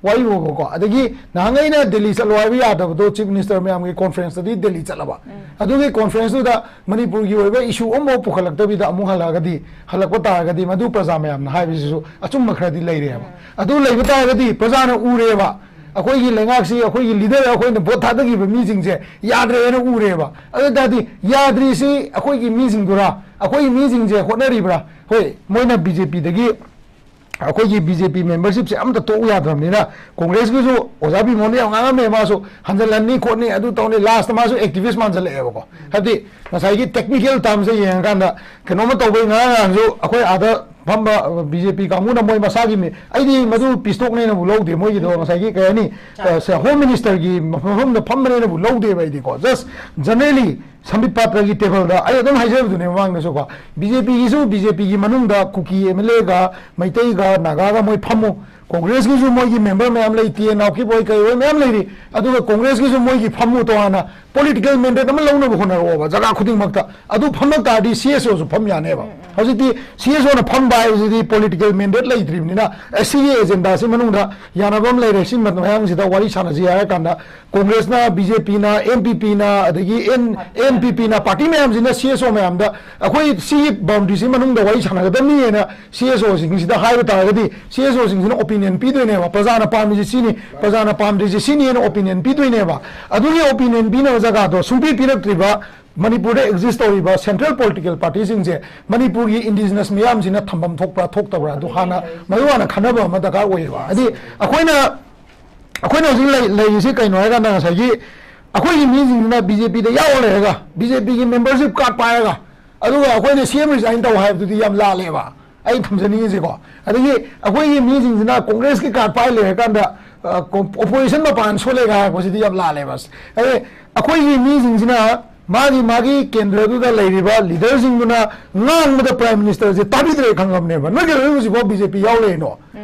ꯋꯥꯔꯤꯕꯨꯕꯀꯣ꯫ ꯑꯗꯒꯤ ꯅꯍꯥꯟ ꯑꯩꯅ ꯗꯦꯜꯂꯤ ꯆꯠꯂꯣ ꯍꯥꯏꯕ ꯌꯥꯗꯕꯗꯣ ꯆꯤꯐ ꯃꯤꯅꯤꯁꯇꯔ ꯃꯌꯥꯝꯒꯤ ꯀꯣꯟꯐ꯭ꯔꯦꯟꯁꯇꯗꯤ ꯗꯦꯜꯂꯤ ꯆꯠꯂꯕ꯫ ꯑꯗꯨꯒꯤ ꯀꯣꯟꯐ꯭ꯔꯦꯟꯁꯇꯨꯗ ꯃꯅꯤꯄꯨꯔꯒꯤ ꯑꯣꯏꯕ ꯏꯁꯨ ꯑꯃꯐꯥꯎ ꯄꯨꯈꯠꯂꯛꯇꯕꯤꯗ ꯑꯃꯨꯛ ꯍꯜꯂꯛꯑꯒꯗꯤ, ꯍꯜꯂꯛꯄ ꯇꯥꯔꯒꯗꯤ ꯃꯗꯨ ꯄ꯭ꯔꯖꯥ ꯃꯌꯥꯝꯅ ꯍꯥꯏꯕꯁꯤꯁꯨ ꯑꯆꯨꯝꯕ ꯈꯔꯗꯤ ꯂꯩꯔꯦꯕ꯫ ꯑꯗꯨ ꯂꯩꯕ ꯇꯥꯔꯒꯗꯤ ꯄ꯭ꯔꯖꯥꯅ ꯎꯔꯦꯕ, ꯑꯩꯈꯣꯏꯒꯤ ꯂꯩꯉꯥꯛꯁꯤ, ꯑꯩꯈꯣꯏꯒꯤ ꯂꯤꯗꯔ, ꯑꯩꯈꯣꯏꯅ ꯚꯣꯠ ꯊꯥꯗꯈꯤꯕ ꯃꯤꯁꯤꯡꯁꯦ ꯌꯥꯗ꯭ꯔꯦꯅ ꯎꯔꯦꯕ꯫ ꯑꯗꯨ ꯑꯣꯏ ꯇꯥꯔꯗꯤ ꯌꯥꯗ꯭ꯔꯤꯁꯤ ꯑꯩꯈꯣꯏꯒꯤ ꯃꯤꯁꯤꯡꯗꯨꯔꯥ? ꯑꯩꯈꯣꯏꯒꯤ ꯃꯤꯁꯤꯡꯁꯦ ꯍꯣꯠꯅꯔꯤꯕ꯭ꯔꯥ? ꯍꯣꯏ, ꯃꯣꯏꯅ ꯕꯤ ꯖꯦ ꯄꯤꯗꯒꯤ ꯑꯩꯈꯣꯏꯒꯤ ꯕꯤ ꯖꯦ ꯄꯤ ꯃꯦꯝꯕꯔꯁꯤꯞꯁꯦ ꯑꯝꯇ ꯇꯣꯛꯎ ꯌꯥꯗ꯭ꯔꯕꯅꯤꯅ, ꯀꯣꯡꯒ꯭ꯔꯦꯁꯀꯤꯁꯨ ꯑꯣꯖꯥ ꯕꯤꯃꯣꯜꯅ ꯌꯥꯝ ꯉꯥꯡꯉꯝꯃꯦ, ꯃꯥꯁꯨ ꯍꯟꯖꯜꯍꯟꯅꯤ ꯈꯣꯠꯅꯤ ꯑꯗꯨ ꯇꯧꯅꯤ, ꯂꯥꯁꯇ ꯃꯥꯁꯨ ꯑꯦꯛꯇꯤꯚꯤꯁ ꯃꯥꯟꯁꯤꯜꯂꯛꯑꯦꯕꯀꯣ꯫ ꯍꯥꯏꯕꯗꯤ ꯉꯁꯥꯏꯒꯤ ꯇꯦꯛꯅꯤꯀꯦꯜ ꯇꯥꯔꯝꯁꯦ ꯌꯦꯡꯉꯀꯥꯟꯗ ꯀꯩꯅꯣꯝꯃ ꯇꯧꯕꯩ ꯉꯔꯥꯡ ꯅꯍꯥꯟꯁꯨ ꯑꯩꯈꯣꯏ ꯑꯥꯗ ꯐꯝꯕ ꯕꯤ ꯖꯦ ꯄꯤ ꯀꯥꯡꯕꯨꯅ ꯃꯣꯏ ꯃꯁꯥꯒꯤ ꯃꯤ, ꯑꯩꯗꯤ ꯃꯗꯨ ꯄꯤꯁꯇꯣꯛꯅꯦꯅꯕꯨ ꯂꯧꯗꯦ, ꯃꯣꯏꯒꯤꯗꯣ ꯉꯁꯥꯏꯒꯤ ꯀꯩ ꯍꯥꯏꯅꯤ, ꯑ, ꯁꯦ, ꯍꯣꯝ ꯃꯤꯅꯤꯁꯇꯔꯒꯤ ꯃꯐꯝꯗ ꯐꯝꯕꯅꯦꯅꯕꯨ ꯂꯧꯗꯦꯕ ꯑꯩꯗꯤꯀꯣ꯫ ꯖꯁ ꯖꯦꯅꯔꯦꯂꯤ ꯁꯝꯕꯤꯠ ꯄꯥꯇ꯭ꯔꯒꯤ ꯇꯦꯕꯜꯗ ꯑꯩ ꯑꯗꯨꯝ ꯍꯥꯏꯖꯕꯗꯨꯅꯦ ꯃꯃꯥꯡꯗꯁꯨꯀꯣ, ꯕꯤ ꯖꯦ ꯄꯤꯒꯤꯁꯨ, ꯕꯤ ꯖꯦ ꯄꯤꯒꯤ ꯃꯅꯨꯡꯗ ꯀꯨꯀꯤ ꯑꯦꯝ ꯑꯦꯜ ꯑꯦꯒ ꯃꯩꯇꯩꯒ ꯅꯥꯒꯥꯒ ꯃꯣꯏ ꯐꯝꯃꯨ, ꯀꯣꯡꯒ꯭ꯔꯦꯁꯀꯤꯁꯨ ꯃꯣꯏꯒꯤ ꯃꯦꯝꯕꯔ ꯃꯌꯥꯝ ꯂꯩ, ꯇꯤ ꯑꯦꯟ ꯅꯥꯎꯀꯤꯞ ꯍꯣꯏ ꯀꯩ ꯍꯣꯏ ꯃꯌꯥꯝ ꯂꯩꯔꯤ, ꯑꯗꯨꯒ ꯀꯣꯡꯒ꯭ꯔꯦꯁꯀꯤꯁꯨ ꯃꯣꯏꯒꯤ ꯐꯝꯃꯨ, ꯇꯣꯉꯥꯟꯅ ꯄꯣꯂꯤꯇꯤꯀꯦꯜ ꯃꯦꯟꯗꯦꯠ ꯑꯃ ꯂꯧꯅꯕ ꯍꯣꯠꯅꯔꯛꯑꯣꯕ ꯖꯒꯥ ꯈꯨꯗꯤꯡꯃꯛꯇ꯫ ꯑꯗꯨ ꯐꯝꯂꯛ ꯇꯥꯔꯗꯤ ꯁꯤ ꯑꯦꯁ ꯑꯣꯁꯨ ꯐꯝ ꯌꯥꯅꯦꯕ꯫ ꯍꯧꯖꯤꯛꯇꯤ ꯁꯤ ꯑꯦꯁ ꯑꯣꯅ ꯐꯝꯕ ꯍꯥꯏꯕꯁꯤꯗꯤ ꯄꯣꯂꯤꯇꯤꯀꯦꯜ ꯃꯦꯟꯗꯦꯠ ꯂꯩꯇ꯭ꯔꯤꯕꯅꯤꯅ, ꯑꯦ, ꯁꯤꯒꯤ ꯑꯦꯖꯦꯟꯗꯥꯁꯤ ꯃꯅꯨꯡꯗ ꯌꯥꯅꯕ ꯑꯃ ꯂꯩꯔꯦ, ꯁꯤ ꯃꯌꯥꯝꯁꯤꯗ ꯋꯥꯔꯤ ꯁꯥꯟꯅꯁꯤ ꯍꯥꯏꯔ ꯀꯥꯟꯗ ꯀꯣꯡꯒ꯭ꯔꯦꯁꯅ, ꯕꯤ ꯖꯦ ꯄꯤꯅ, ꯑꯦꯟ ꯄꯤ ꯄꯤꯅ, ꯑꯗꯒꯤ ꯑꯦꯟ, ꯑꯦꯟ ꯄꯤ ꯄꯤꯅ, ꯄꯥꯔꯇꯤ ꯃꯌꯥꯝꯁꯤꯅ ꯁꯤ ꯑꯦꯁ ꯑꯣ ꯃꯌꯥꯝꯗ ꯑꯩꯈꯣꯏ ꯁꯤꯒꯤ ꯕꯥꯎꯟꯗ꯭ꯔꯤꯁꯤ ꯃꯅꯨꯡꯗ ꯋꯥꯔꯤ ꯁꯥꯟꯅꯒꯗꯕꯅꯤꯅ ꯁꯤ ꯑꯦꯁ ꯑꯣꯁꯤꯡꯁꯤꯗ ꯍꯥꯏꯕ ꯇꯥꯔꯒꯗꯤ ꯁꯤ ꯑꯦꯁ ꯑꯣꯁꯤꯡꯁꯤꯅ ꯑꯣꯄꯤꯅꯤꯌꯟ ꯄꯤꯗꯣꯏꯅꯦꯕ, ꯄ꯭ꯔꯖꯥꯅ ꯄꯥꯝꯃꯤꯁꯤ ꯁꯤꯅꯤ, ꯄ꯭ꯔꯖꯥꯅ ꯄꯥꯝꯗ꯭ꯔꯤꯁꯤ ꯁꯤꯅꯤꯅ ꯑꯣꯄꯤꯅꯤꯌꯟ ꯄꯤꯗꯣꯏꯅꯦꯕ꯫ ꯑꯗꯨꯒꯤ ꯑꯣꯄꯤꯅꯤꯌꯟ ꯄꯤꯅꯕ ꯖꯒꯥꯗꯣ ꯁꯨꯡꯄꯤ ꯄꯤꯔꯛꯇ꯭ꯔꯤꯕ ꯃꯅꯤꯄꯨꯔꯗ ꯑꯦꯛꯖꯤꯁ ꯇꯧꯔꯤꯕ ꯁꯦꯟꯇ꯭ꯔꯦꯜ ꯄꯣꯂꯤꯇꯤꯀꯦꯜ ꯄꯥꯔꯇꯤꯁꯤꯡꯁꯦ ꯃꯅꯤꯄꯨꯔꯒꯤ ꯏꯟꯗꯤꯖꯤꯅꯁ ꯃꯤꯌꯥꯝꯁꯤꯅ ꯊꯝꯐꯝ ꯊꯣꯛꯄ꯭ꯔꯥ ꯊꯣꯛꯇꯕ꯭ꯔꯥ ꯑꯗꯨ ꯍꯥꯟꯅ ꯃꯔꯨ ꯍꯥꯟꯅ ꯈꯟꯅꯕ ꯑꯃ ꯗꯔꯀꯥꯔ ꯑꯣꯏꯌꯦꯕ꯫ ꯍꯥꯏꯗꯤ ꯑꯩꯈꯣꯏꯅ ꯑꯩꯈꯣꯏꯅ ꯍꯧꯖꯤꯛ ꯂꯩ-, ꯂꯩꯔꯤꯁꯤ ꯀꯩꯅꯣ ꯍꯥꯏꯀꯥꯟꯗ ꯉꯁꯥꯏꯒꯤ ꯑꯩꯈꯣꯏꯒꯤ ꯃꯤꯁꯤꯡꯁꯤꯅ ꯕꯤ ꯖꯦ ꯄꯤꯗ ꯌꯥꯎꯔ ꯂꯩꯔꯒ ꯕꯤ ꯖꯦ ꯄꯤꯒꯤ ꯃꯦꯝꯕꯔꯁꯤꯞ ꯀꯥꯔꯗ ꯄꯥꯏꯔꯒ ꯑꯗꯨꯒ ꯑꯩꯈꯣꯏꯅ ꯁꯤ ꯑꯦꯝ ꯔꯤꯖꯥꯏꯟ ꯇꯧ ꯍꯥꯏꯕꯗꯨꯗꯤ ꯌꯥꯝ ꯂꯥꯜꯂꯦꯕ꯫ ꯑꯩ ꯊꯝꯖꯅꯤꯡꯉꯤꯁꯦꯀꯣ꯫ ꯑꯗꯒꯤ ꯑꯩꯈꯣꯏꯒꯤ ꯃꯤꯁꯤꯡꯁꯤꯅ ꯀꯣꯡꯒ꯭ꯔꯦꯁꯀꯤ ꯀꯥꯔꯠ ꯄꯥꯏ ꯂꯩꯔꯀꯥꯟꯗ, ꯑ, ꯀꯣ-, ꯑꯣꯄꯣꯖꯤꯁꯟ ꯃꯄꯥꯟ ꯁꯣꯜꯂꯦꯒ ꯍꯥꯏꯔꯛꯄꯁꯤꯗꯤ ꯌꯥꯝ ꯂꯥꯜꯂꯦꯕ꯫ ꯑꯗꯩ ꯑꯩꯈꯣꯏꯒꯤ ꯃꯤꯁꯤꯡꯁꯤꯅ ꯃꯥꯒꯤ, ꯃꯥꯒꯤ ꯀꯦꯟꯗ꯭ꯔꯗꯨꯗ ꯂꯩꯔꯤꯕ ꯂꯤꯗꯔꯁꯤꯡꯗꯨꯅ ꯉꯥꯡꯕꯗ ꯄ꯭ꯔꯥꯏꯝ ꯃꯤꯅꯤꯁꯇꯔꯁꯦ ꯇꯥꯕꯤꯗ꯭ꯔꯦ ꯈꯪꯉꯕꯅꯦꯕ꯫ ꯅꯣꯏ ꯀꯩꯗꯧꯕꯩ ꯍꯧꯖꯤꯛꯐꯥꯎ ꯕꯤ ꯖꯦ ꯄꯤ ꯌꯥꯎ ꯂꯩꯔꯤꯅꯣ?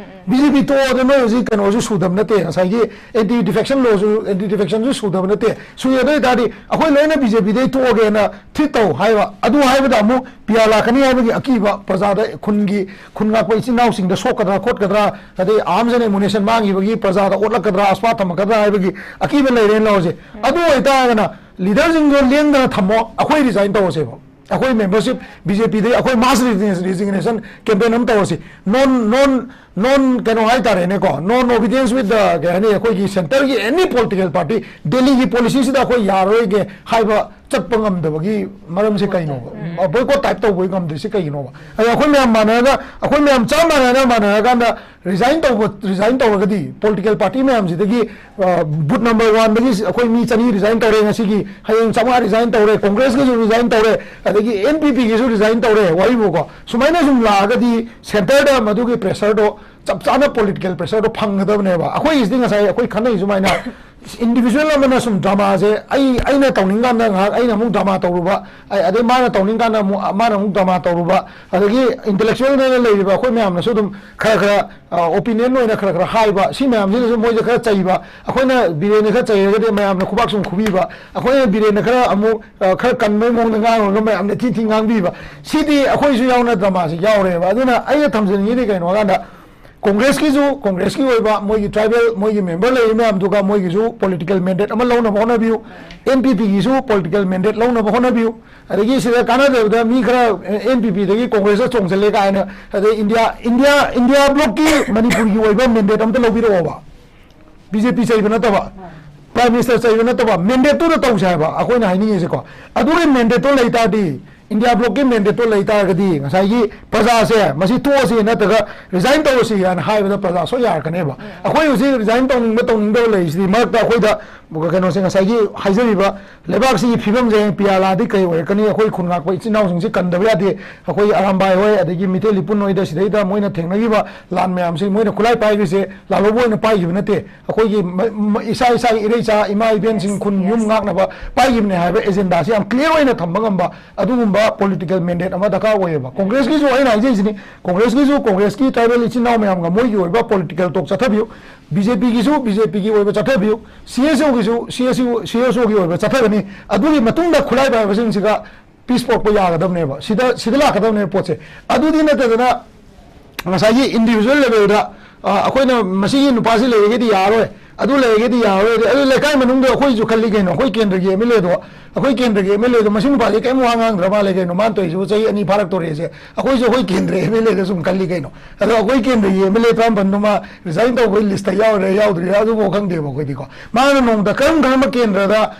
ꯕꯤ ꯖꯦ ꯄꯤ ꯇꯣꯛꯑꯣꯗ ꯅꯣꯏ ꯍꯧꯖꯤꯛ ꯀꯩꯅꯣꯁꯨ ꯁꯨꯗꯕ ꯅꯠꯇꯦ, ꯉꯁꯥꯏꯒꯤ ꯑꯦꯟꯇꯤ ꯗꯤꯐꯦꯛꯁꯟ ꯂꯣꯁꯨ, ꯑꯦꯟꯇꯤ ꯗꯤꯐꯦꯛꯁꯟꯁꯨ ꯁꯨꯗꯕ ꯅꯠꯇꯦ꯫ ꯁꯨꯏ ꯑꯗꯨ ꯑꯣꯏ ꯇꯥꯔꯗꯤ ꯑꯩꯈꯣꯏ ꯂꯣꯏꯅ ꯕꯤ ꯖꯦ ꯄꯤꯗꯩ ꯇꯣꯛꯑꯒꯦꯅ ꯊ꯭ꯔꯤꯠ ꯇꯧ ꯍꯥꯏꯕ, ꯑꯗꯨ ꯍꯥꯏꯕꯗ ꯑꯃꯨꯛ ꯄꯤ ꯑꯥꯔ ꯂꯥꯛꯀꯅꯤ ꯍꯥꯏꯕꯒꯤ ꯑꯀꯤꯕ, ꯄ꯭ꯔꯖꯥꯗ, ꯈꯨꯟꯒꯤ, ꯈꯨꯟ ꯉꯥꯛꯄ ꯏꯆꯤꯟ ꯏꯅꯥꯎꯁꯤꯡꯗ ꯁꯣꯛꯀꯗ꯭ꯔꯥ ꯈꯣꯠꯀꯗ꯭ꯔꯥ, ꯑꯗꯩ ꯑꯥꯔꯝꯁ ꯑꯦꯟ ꯑꯦꯃꯨꯅꯦꯁꯟ ꯃꯥꯡꯈꯤꯕꯒꯤ ꯄ꯭ꯔꯖꯥꯗ ꯑꯣꯠꯂꯛꯀꯗ꯭ꯔꯥ, ꯑꯁ꯭ꯋꯥ ꯊꯝꯃꯛꯀꯗ꯭ꯔꯥ ꯍꯥꯏꯕꯒꯤ ꯑꯀꯤꯕ ꯂꯩꯔꯦꯅ ꯂꯧꯔꯁꯦ꯫ ꯑꯗꯨ ꯑꯣꯏꯇꯥꯔꯒꯅ ꯂꯤꯗꯔꯁꯤꯡꯗꯣ ꯂꯦꯡꯗꯅ ꯊꯝꯃꯣ, ꯑꯩꯈꯣꯏ ꯔꯤꯖꯥꯏꯟ ꯇꯧꯔꯁꯦꯕ꯫ ꯑꯩꯈꯣꯏ ꯃꯦꯝꯕꯔꯁꯤꯞ ꯕꯤ ꯖꯦ ꯄꯤꯗꯩ ꯑꯩꯈꯣꯏ ꯃꯥꯁ ꯔꯤꯖꯤꯒꯅꯦꯁꯟ ꯀꯦꯝꯄꯦꯟ ꯑꯃ ꯇꯧꯔꯁꯤ꯫ ꯅꯣꯟ, ꯅꯣꯟ, ꯅꯣꯟ ꯀꯩꯅꯣ ꯍꯥꯏꯇꯥꯔꯦꯅꯦꯀꯣ, ꯅꯣꯟ ꯑꯣꯕꯤꯗꯤꯌꯦꯟꯁ ꯋꯤꯠ ꯗ, ꯀꯩ ꯍꯥꯏꯅꯤ, ꯑꯩꯈꯣꯏꯒꯤ ꯁꯦꯟꯇꯔꯒꯤ ꯑꯦꯅꯤ ꯄꯣꯂꯤꯇꯤꯀꯦꯜ ꯄꯥꯔꯇꯤ, ꯗꯦꯜꯂꯤꯒꯤ ꯄꯣꯂꯤꯁꯤꯁꯤꯗ ꯑꯩꯈꯣꯏ ꯌꯥꯔꯔꯣꯏꯒꯦ ꯍꯥꯏꯕ ꯆꯠꯄ ꯉꯝꯗꯕꯒꯤ ꯃꯔꯝꯁꯦ ꯀꯩꯅꯣꯕ? ꯕꯣꯏꯀꯣꯠ ꯇꯥꯏꯞ ꯇꯧꯕ ꯉꯝꯗ꯭ꯔꯤꯁꯦ ꯀꯩꯒꯤꯅꯣꯕ? ꯑꯗ ꯑꯩꯈꯣꯏ ꯃꯌꯥꯝ ꯃꯥꯟꯅꯔꯒ, ꯑꯩꯈꯣꯏ ꯃꯌꯥꯝ ꯆꯞ ꯃꯥꯟꯅꯅ ꯃꯥꯟꯅꯔꯀꯥꯟꯗ ꯔꯤꯖꯥꯏꯟ ꯇꯧꯕ, ꯔꯤꯖꯥꯏꯟ ꯇꯧꯔꯒꯗꯤ ꯄꯣꯂꯤꯇꯤꯀꯦꯜ ꯄꯥꯔꯇꯤ ꯃꯌꯥꯝꯁꯤꯗꯒꯤ, ꯑ, ꯕꯨꯠ ꯅꯝꯕꯔ ꯋꯥꯟꯗꯒꯤ ꯑꯩꯈꯣꯏ ꯃꯤ ꯆꯅꯤ ꯔꯤꯖꯥꯏꯟ ꯇꯧꯔꯦ ꯉꯁꯤꯒꯤ, ꯍꯌꯦꯡ ꯆꯥꯝꯃꯉꯥ ꯔꯤꯖꯥꯏꯟ ꯇꯧꯔꯦ, ꯀꯣꯡꯒ꯭ꯔꯦꯁꯀꯤꯁꯨ ꯔꯤꯖꯥꯏꯟ ꯇꯧꯔꯦ, ꯑꯗꯒꯤ ꯑꯦꯟ ꯄꯤ ꯄꯤꯒꯤꯁꯨ ꯔꯤꯖꯥꯏꯟ ꯇꯧꯔꯦ, ꯋꯥꯔꯤꯕꯨꯀꯣ꯫ ꯁꯨꯃꯥꯏꯅ ꯁꯨꯝ ꯂꯥꯛꯑꯒꯗꯤ ꯁꯦꯟꯇꯔꯗ ꯃꯗꯨꯒꯤ ꯄ꯭ꯔꯦꯁꯔꯗꯣ, ꯆꯞ ꯆꯥꯅ ꯄꯣꯂꯤꯇꯤꯀꯦꯜ ꯄ꯭ꯔꯦꯁꯔꯗꯣ ꯐꯪꯒꯗꯕꯅꯦꯕ꯫ ꯑꯩꯈꯣꯏꯒꯤꯁꯤꯗꯤ ꯉꯁꯥꯏ ꯑꯩꯈꯣꯏ ꯈꯟꯅꯩ ꯁꯨꯃꯥꯏꯅ, ꯏꯟꯗꯤꯕꯤꯖꯨꯋꯦꯜ ꯑꯃꯅ ꯁꯨꯝ ꯗ꯭ꯔꯃꯥꯁꯦ, ꯑꯩ, ꯑꯩꯅ ꯇꯧꯅꯤꯡꯀꯥꯟꯗ ꯉꯥꯏꯍꯥꯛ ꯑꯩꯅ ꯑꯃꯨꯛ ꯗ꯭ꯔꯃꯥ ꯇꯧꯔꯨꯕ, ꯑꯩ, ꯑꯗꯩ ꯃꯥꯅ ꯇꯧꯅꯤꯡꯀꯥꯟꯗ ꯑꯃꯨꯛ ꯃꯥꯅ ꯑꯃꯨꯛ ꯗ꯭ꯔꯃꯥ ꯇꯧꯔꯨꯕ, ꯑꯗꯒꯤ ꯏꯟꯇꯦꯂꯦꯛꯆꯨꯋꯦꯜꯗ ꯂꯩꯔꯤꯕ ꯑꯩꯈꯣꯏ ꯃꯌꯥꯝꯅꯁꯨ ꯑꯗꯨꯝ ꯈꯔ ꯈꯔ, ꯑ, ꯑꯣꯄꯤꯅꯤꯌꯟ ꯑꯣꯏꯅ ꯈꯔ ꯈꯔ ꯍꯥꯏꯕ, ꯁꯤ ꯃꯌꯥꯝꯁꯤꯅꯁꯨ ꯃꯣꯏꯁꯦ ꯈꯔ ꯆꯩꯕ, ꯑꯩꯈꯣꯏꯅ ꯕꯤꯔꯦꯟꯁꯦ ꯈꯔ ꯆꯩꯔꯒꯗꯤ ꯃꯌꯥꯝꯅ ꯈꯨꯕꯥꯛ ꯁꯨꯝ ꯈꯨꯕꯤꯕ, ꯑꯩꯈꯣꯏꯅ ꯕꯤꯔꯦꯟꯅ ꯈꯔ ꯑꯃꯨꯛ, ꯑ, ꯈꯔ ꯀꯟꯕꯒꯤ ꯃꯑꯣꯡꯗ ꯉꯥꯡꯉꯨꯔꯒ ꯃꯌꯥꯝꯅ ꯊꯤ ꯊꯤ ꯉꯥꯡꯕꯤꯕ, ꯁꯤꯗꯤ ꯑꯩꯈꯣꯏꯁꯨ ꯌꯥꯎꯅ ꯗ꯭ꯔꯃꯥꯁꯤ ꯌꯥꯎꯔꯦꯕ꯫ ꯑꯗꯨꯅ ꯑꯩꯅ ꯊꯝꯖꯅꯤꯡꯉꯤꯗꯤ ꯀꯩꯅꯣ ꯍꯥꯏꯀꯥꯟꯗ, ꯀꯣꯡꯒ꯭ꯔꯦꯁꯀꯤꯁꯨ, ꯀꯣꯡꯒ꯭ꯔꯦꯁꯀꯤ ꯑꯣꯏꯕ ꯃꯣꯏꯒꯤ ꯇ꯭ꯔꯥꯏꯕꯦꯜ, ꯃꯣꯏꯒꯤ ꯃꯦꯝꯕꯔ ꯂꯩꯔꯤꯕ ꯃꯌꯥꯝꯗꯨꯒ ꯃꯣꯏꯒꯤꯁꯨ ꯄꯣꯂꯤꯇꯤꯀꯦꯜ ꯃꯦꯟꯗꯦꯠ ꯑꯃ ꯂꯧꯅꯕ ꯍꯣꯠꯅꯕꯤꯌꯨ, ꯑꯦꯟ ꯄꯤ ꯄꯤꯒꯤꯁꯨ ꯄꯣꯂꯤꯇꯤꯀꯦꯜ ꯃꯦꯟꯗꯦꯠ ꯂꯧꯅꯕ ꯍꯣꯠꯅꯕꯤꯌꯨ꯫ ꯑꯗꯒꯤ ꯁꯤꯗ ꯀꯥꯟꯅꯗꯕꯗ ꯃꯤ ꯈꯔ ꯑꯦꯟ ꯄꯤ ꯄꯤꯗꯒꯤ ꯀꯣꯡꯒ꯭ꯔꯦꯁꯇ ꯆꯣꯡꯁꯤꯜꯂꯦ ꯀꯥꯏꯅ, ꯑꯗꯩ ꯏꯟꯗꯤꯌꯥ, ꯏꯟꯗꯤꯌꯥ, ꯏꯟꯗꯤꯌꯥ ꯕ꯭ꯂꯣꯛꯀꯤ ꯃꯅꯤꯄꯨꯔꯒꯤ ꯑꯣꯏꯕ ꯃꯦꯟꯗꯦꯠ ꯑꯝꯇ ꯂꯧꯕꯤꯔꯛꯑꯣꯕ꯫ ꯕꯤ ꯖꯦ ꯄꯤ ꯆꯩꯕ ꯅꯠꯇꯕ, ꯄ꯭ꯔꯥꯏꯝ ꯃꯤꯅꯤꯁꯇꯔ ꯆꯩꯕ ꯅꯠꯇꯕ, ꯃꯦꯟꯗꯦꯠꯇꯨꯗ ꯇꯧꯁꯦ ꯍꯥꯏꯕ ꯑꯩꯈꯣꯏꯅ ꯍꯥꯏꯅꯤꯡꯉꯤꯁꯦꯀꯣ꯫ ꯑꯗꯨꯒꯤ ꯃꯦꯟꯗꯦꯠꯇꯣ ꯂꯩ ꯇꯥꯔꯗꯤ ꯏꯟꯗꯤꯌꯥ ꯕ꯭ꯂꯣꯛꯀꯤ ꯃꯦꯟꯗꯦꯠꯇꯣ ꯂꯩ ꯇꯥꯔꯒꯗꯤ ꯉꯁꯥꯏꯒꯤ ꯄ꯭ꯔꯖꯥꯁꯦ ꯃꯁꯤ ꯇꯣꯛꯑꯁꯤ ꯅꯠꯇ꯭ꯔꯒ ꯔꯤꯖꯥꯏꯟ ꯇꯧꯔꯁꯤ ꯍꯥꯏꯅ ꯍꯥꯏꯕꯗ ꯄ꯭ꯔꯖꯥ ꯁꯣꯏ ꯌꯥꯔꯛꯀꯅꯦꯕ꯫ ꯑꯩꯈꯣꯏ ꯍꯧꯖꯤꯛ ꯔꯤꯖꯥꯏꯟ ꯇꯧꯅꯤꯡꯕ ꯇꯧꯅꯤꯡꯗꯕ ꯂꯩꯔꯤꯁꯤꯗꯤ ꯃꯔꯛꯇ ꯑꯩꯈꯣꯏꯗ ꯀꯩꯅꯣꯁꯦ ꯉꯁꯥꯏꯒꯤ ꯍꯥꯏꯖꯔꯤꯕ ꯂꯩꯕꯥꯛꯁꯤꯒꯤ ꯐꯤꯕꯝꯁꯦ ꯍꯌꯦꯡ ꯄꯤꯌꯥꯂꯥꯗꯤ ꯀꯩ ꯑꯣꯏꯔꯛꯀꯅꯤ? ꯑꯩꯈꯣꯏ ꯈꯨꯟ ꯉꯥꯛꯄ ꯏꯆꯤꯟ ꯏꯅꯥꯎꯁꯤꯡꯁꯦ ꯀꯟꯗꯕ ꯌꯥꯗꯦ꯫ ꯑꯩꯈꯣꯏ ꯑꯔꯥꯝꯕꯥꯏ ꯍꯣꯏ ꯑꯗꯒꯤ ꯃꯤꯇꯩ ꯂꯤꯄꯨꯟ ꯍꯣꯏꯗ ꯁꯤꯗꯩꯗ ꯃꯣꯏꯅ ꯊꯦꯡꯅꯈꯤꯕ ꯂꯥꯟ ꯃꯌꯥꯝꯁꯤ ꯃꯣꯏꯅ ꯈꯨꯠꯂꯥꯏ ꯄꯥꯏꯈ꯭ꯔꯤꯁꯦ ꯂꯥꯜꯍꯧꯕ ꯑꯣꯏꯅ ꯄꯥꯏꯈꯤꯕ ꯅꯠꯇꯦ꯫ ꯑꯩꯈꯣꯏꯒꯤ ꯃ- ꯃ- ꯏꯁꯥ ꯏꯁꯥꯒꯤ ꯏꯔꯩꯆꯥ ꯏꯃꯥ ꯏꯕꯦꯟꯁꯤꯡ ꯈꯨꯟ ꯌꯨꯝ ꯉꯥꯛꯅꯕ ꯄꯥꯏꯈꯤꯕꯅꯦ ꯍꯥꯏꯕ ꯑꯦꯖꯦꯟꯗꯥꯁꯤ ꯌꯥꯝ ꯀ꯭ꯂꯤꯌꯥꯔ ꯑꯣꯏꯅ ꯊꯝꯕ ꯉꯝꯕ ꯑꯗꯨꯒꯨꯝꯕ ꯄꯣꯂꯤꯇꯤꯀꯦꯜ ꯃꯦꯟꯗꯦꯠ ꯑꯃ ꯗꯔꯀꯥꯔ ꯑꯣꯏꯌꯦꯕ꯫ ꯀꯣꯡꯒ꯭ꯔꯦꯁꯀꯤꯁꯨ ꯑꯩꯅ ꯍꯥꯏꯖꯩꯁꯤꯅꯤ, ꯀꯣꯡꯒ꯭ꯔꯦꯁꯀꯤꯁꯨ ꯀꯣꯡꯒ꯭ꯔꯦꯁꯀꯤ ꯇ꯭ꯔꯥꯏꯕꯦꯜ ꯏꯆꯤꯟ ꯏꯅꯥꯎ ꯃꯌꯥꯝꯒ ꯃꯣꯏꯒꯤ ꯑꯣꯏꯕ ꯄꯣꯂꯤꯇꯤꯀꯦꯜ ꯇꯣꯛ ꯆꯠꯊꯕꯤꯌꯨ, ꯕꯤ ꯖꯦ ꯄꯤꯒꯤꯁꯨ ꯕꯤ ꯖꯦ ꯄꯤꯒꯤ ꯑꯣꯏꯕ ꯆꯠꯊꯕꯤꯌꯨ, C S ꯑꯣꯒꯤꯁꯨ C S C S ꯑꯣꯒꯤ ꯑꯣꯏꯕ ꯆꯠꯊꯒꯅꯤ꯫ ꯑꯗꯨꯒꯤ ꯃꯇꯨꯡꯗ ꯈꯨꯠꯂꯥꯏ ꯄꯥꯏꯕꯁꯤꯡꯁꯤꯒ ꯄꯤꯁ ꯄꯣꯔꯛꯄ ꯌꯥꯒꯗꯕꯅꯦꯕ꯫ ꯁꯤꯗ ꯁꯤꯗ ꯂꯥꯛꯀꯗꯕꯅꯦꯕ ꯄꯣꯠꯁꯦ꯫ ꯑꯗꯨꯗꯤ ꯅꯠꯇꯗꯅ ꯉꯁꯥꯏꯒꯤ ꯏꯟꯗꯤꯕꯤꯖꯨꯋꯦꯜ ꯂꯦꯚꯦꯜꯗ ꯑꯩꯈꯣꯏꯅ ꯃꯁꯤꯒꯤ ꯅꯨꯄꯥꯁꯤ ꯂꯩꯔꯒꯗꯤ ꯌꯥꯔꯣꯏ, ꯑꯗꯨ ꯂꯩꯔꯒꯗꯤ ꯌꯥꯔꯣꯏ, ꯑꯗꯨ ꯂꯩꯀꯥꯏ ꯃꯅꯨꯡꯗ ꯑꯩꯈꯣꯏꯁꯨ ꯈꯜꯂꯤ ꯀꯩꯅꯣ꯫ ꯑꯩꯈꯣꯏ ꯀꯦꯟꯗ꯭ꯔꯒꯤ ꯑꯦꯝ ꯑꯦꯜ ꯑꯦꯗꯣ ꯑꯩꯈꯣꯏ ꯀꯦꯟꯗ꯭ꯔꯒꯤ ꯑꯦꯝ ꯑꯦꯜ ꯑꯦꯗꯣ ꯃꯁꯤ ꯅꯨꯄꯥꯁꯦ ꯀꯔꯤꯝ ꯋꯥ ꯉꯥꯡꯗ꯭ꯔ ꯃꯥꯜꯂꯦ ꯀꯩꯅꯣ꯫ ꯃꯥꯅ ꯇꯧꯔꯤꯁꯤꯕꯨ ꯆꯍꯤ ꯑꯅꯤ ꯐꯥꯔꯛꯇꯣꯔꯦꯁꯦ꯫ ꯑꯩꯈꯣꯏꯁꯨ ꯑꯩꯈꯣꯏ ꯀꯦꯟꯗ꯭ꯔꯒꯤ ꯑꯦꯝ ꯑꯦꯜ ꯑꯦꯗ ꯁꯨꯝ ꯈꯜꯂꯤ ꯀꯩꯅꯣ꯫ ꯑꯗꯣ ꯑꯩꯈꯣꯏ ꯀꯦꯟꯗ꯭ꯔꯒꯤ ꯑꯦꯝ ꯑꯦꯜ ꯑꯦ ꯇꯔꯥꯃꯥꯄꯟꯗꯨꯃ ꯔꯤꯖꯥꯏꯟ ꯇꯧꯕꯒꯤ ꯂꯤꯁꯇ ꯌꯥꯎꯔꯦ ꯌꯥꯎꯗ꯭ꯔꯤꯔꯥ ꯑꯗꯨꯐꯥꯎ ꯈꯪꯗꯦꯕ ꯑꯩꯈꯣꯏꯗꯤꯀꯣ꯫ ꯃꯥꯅ ꯅꯣꯡꯃꯗ ꯀꯔꯝ ꯀꯔꯝꯕ ꯀꯦꯟꯗ꯭ꯔꯗ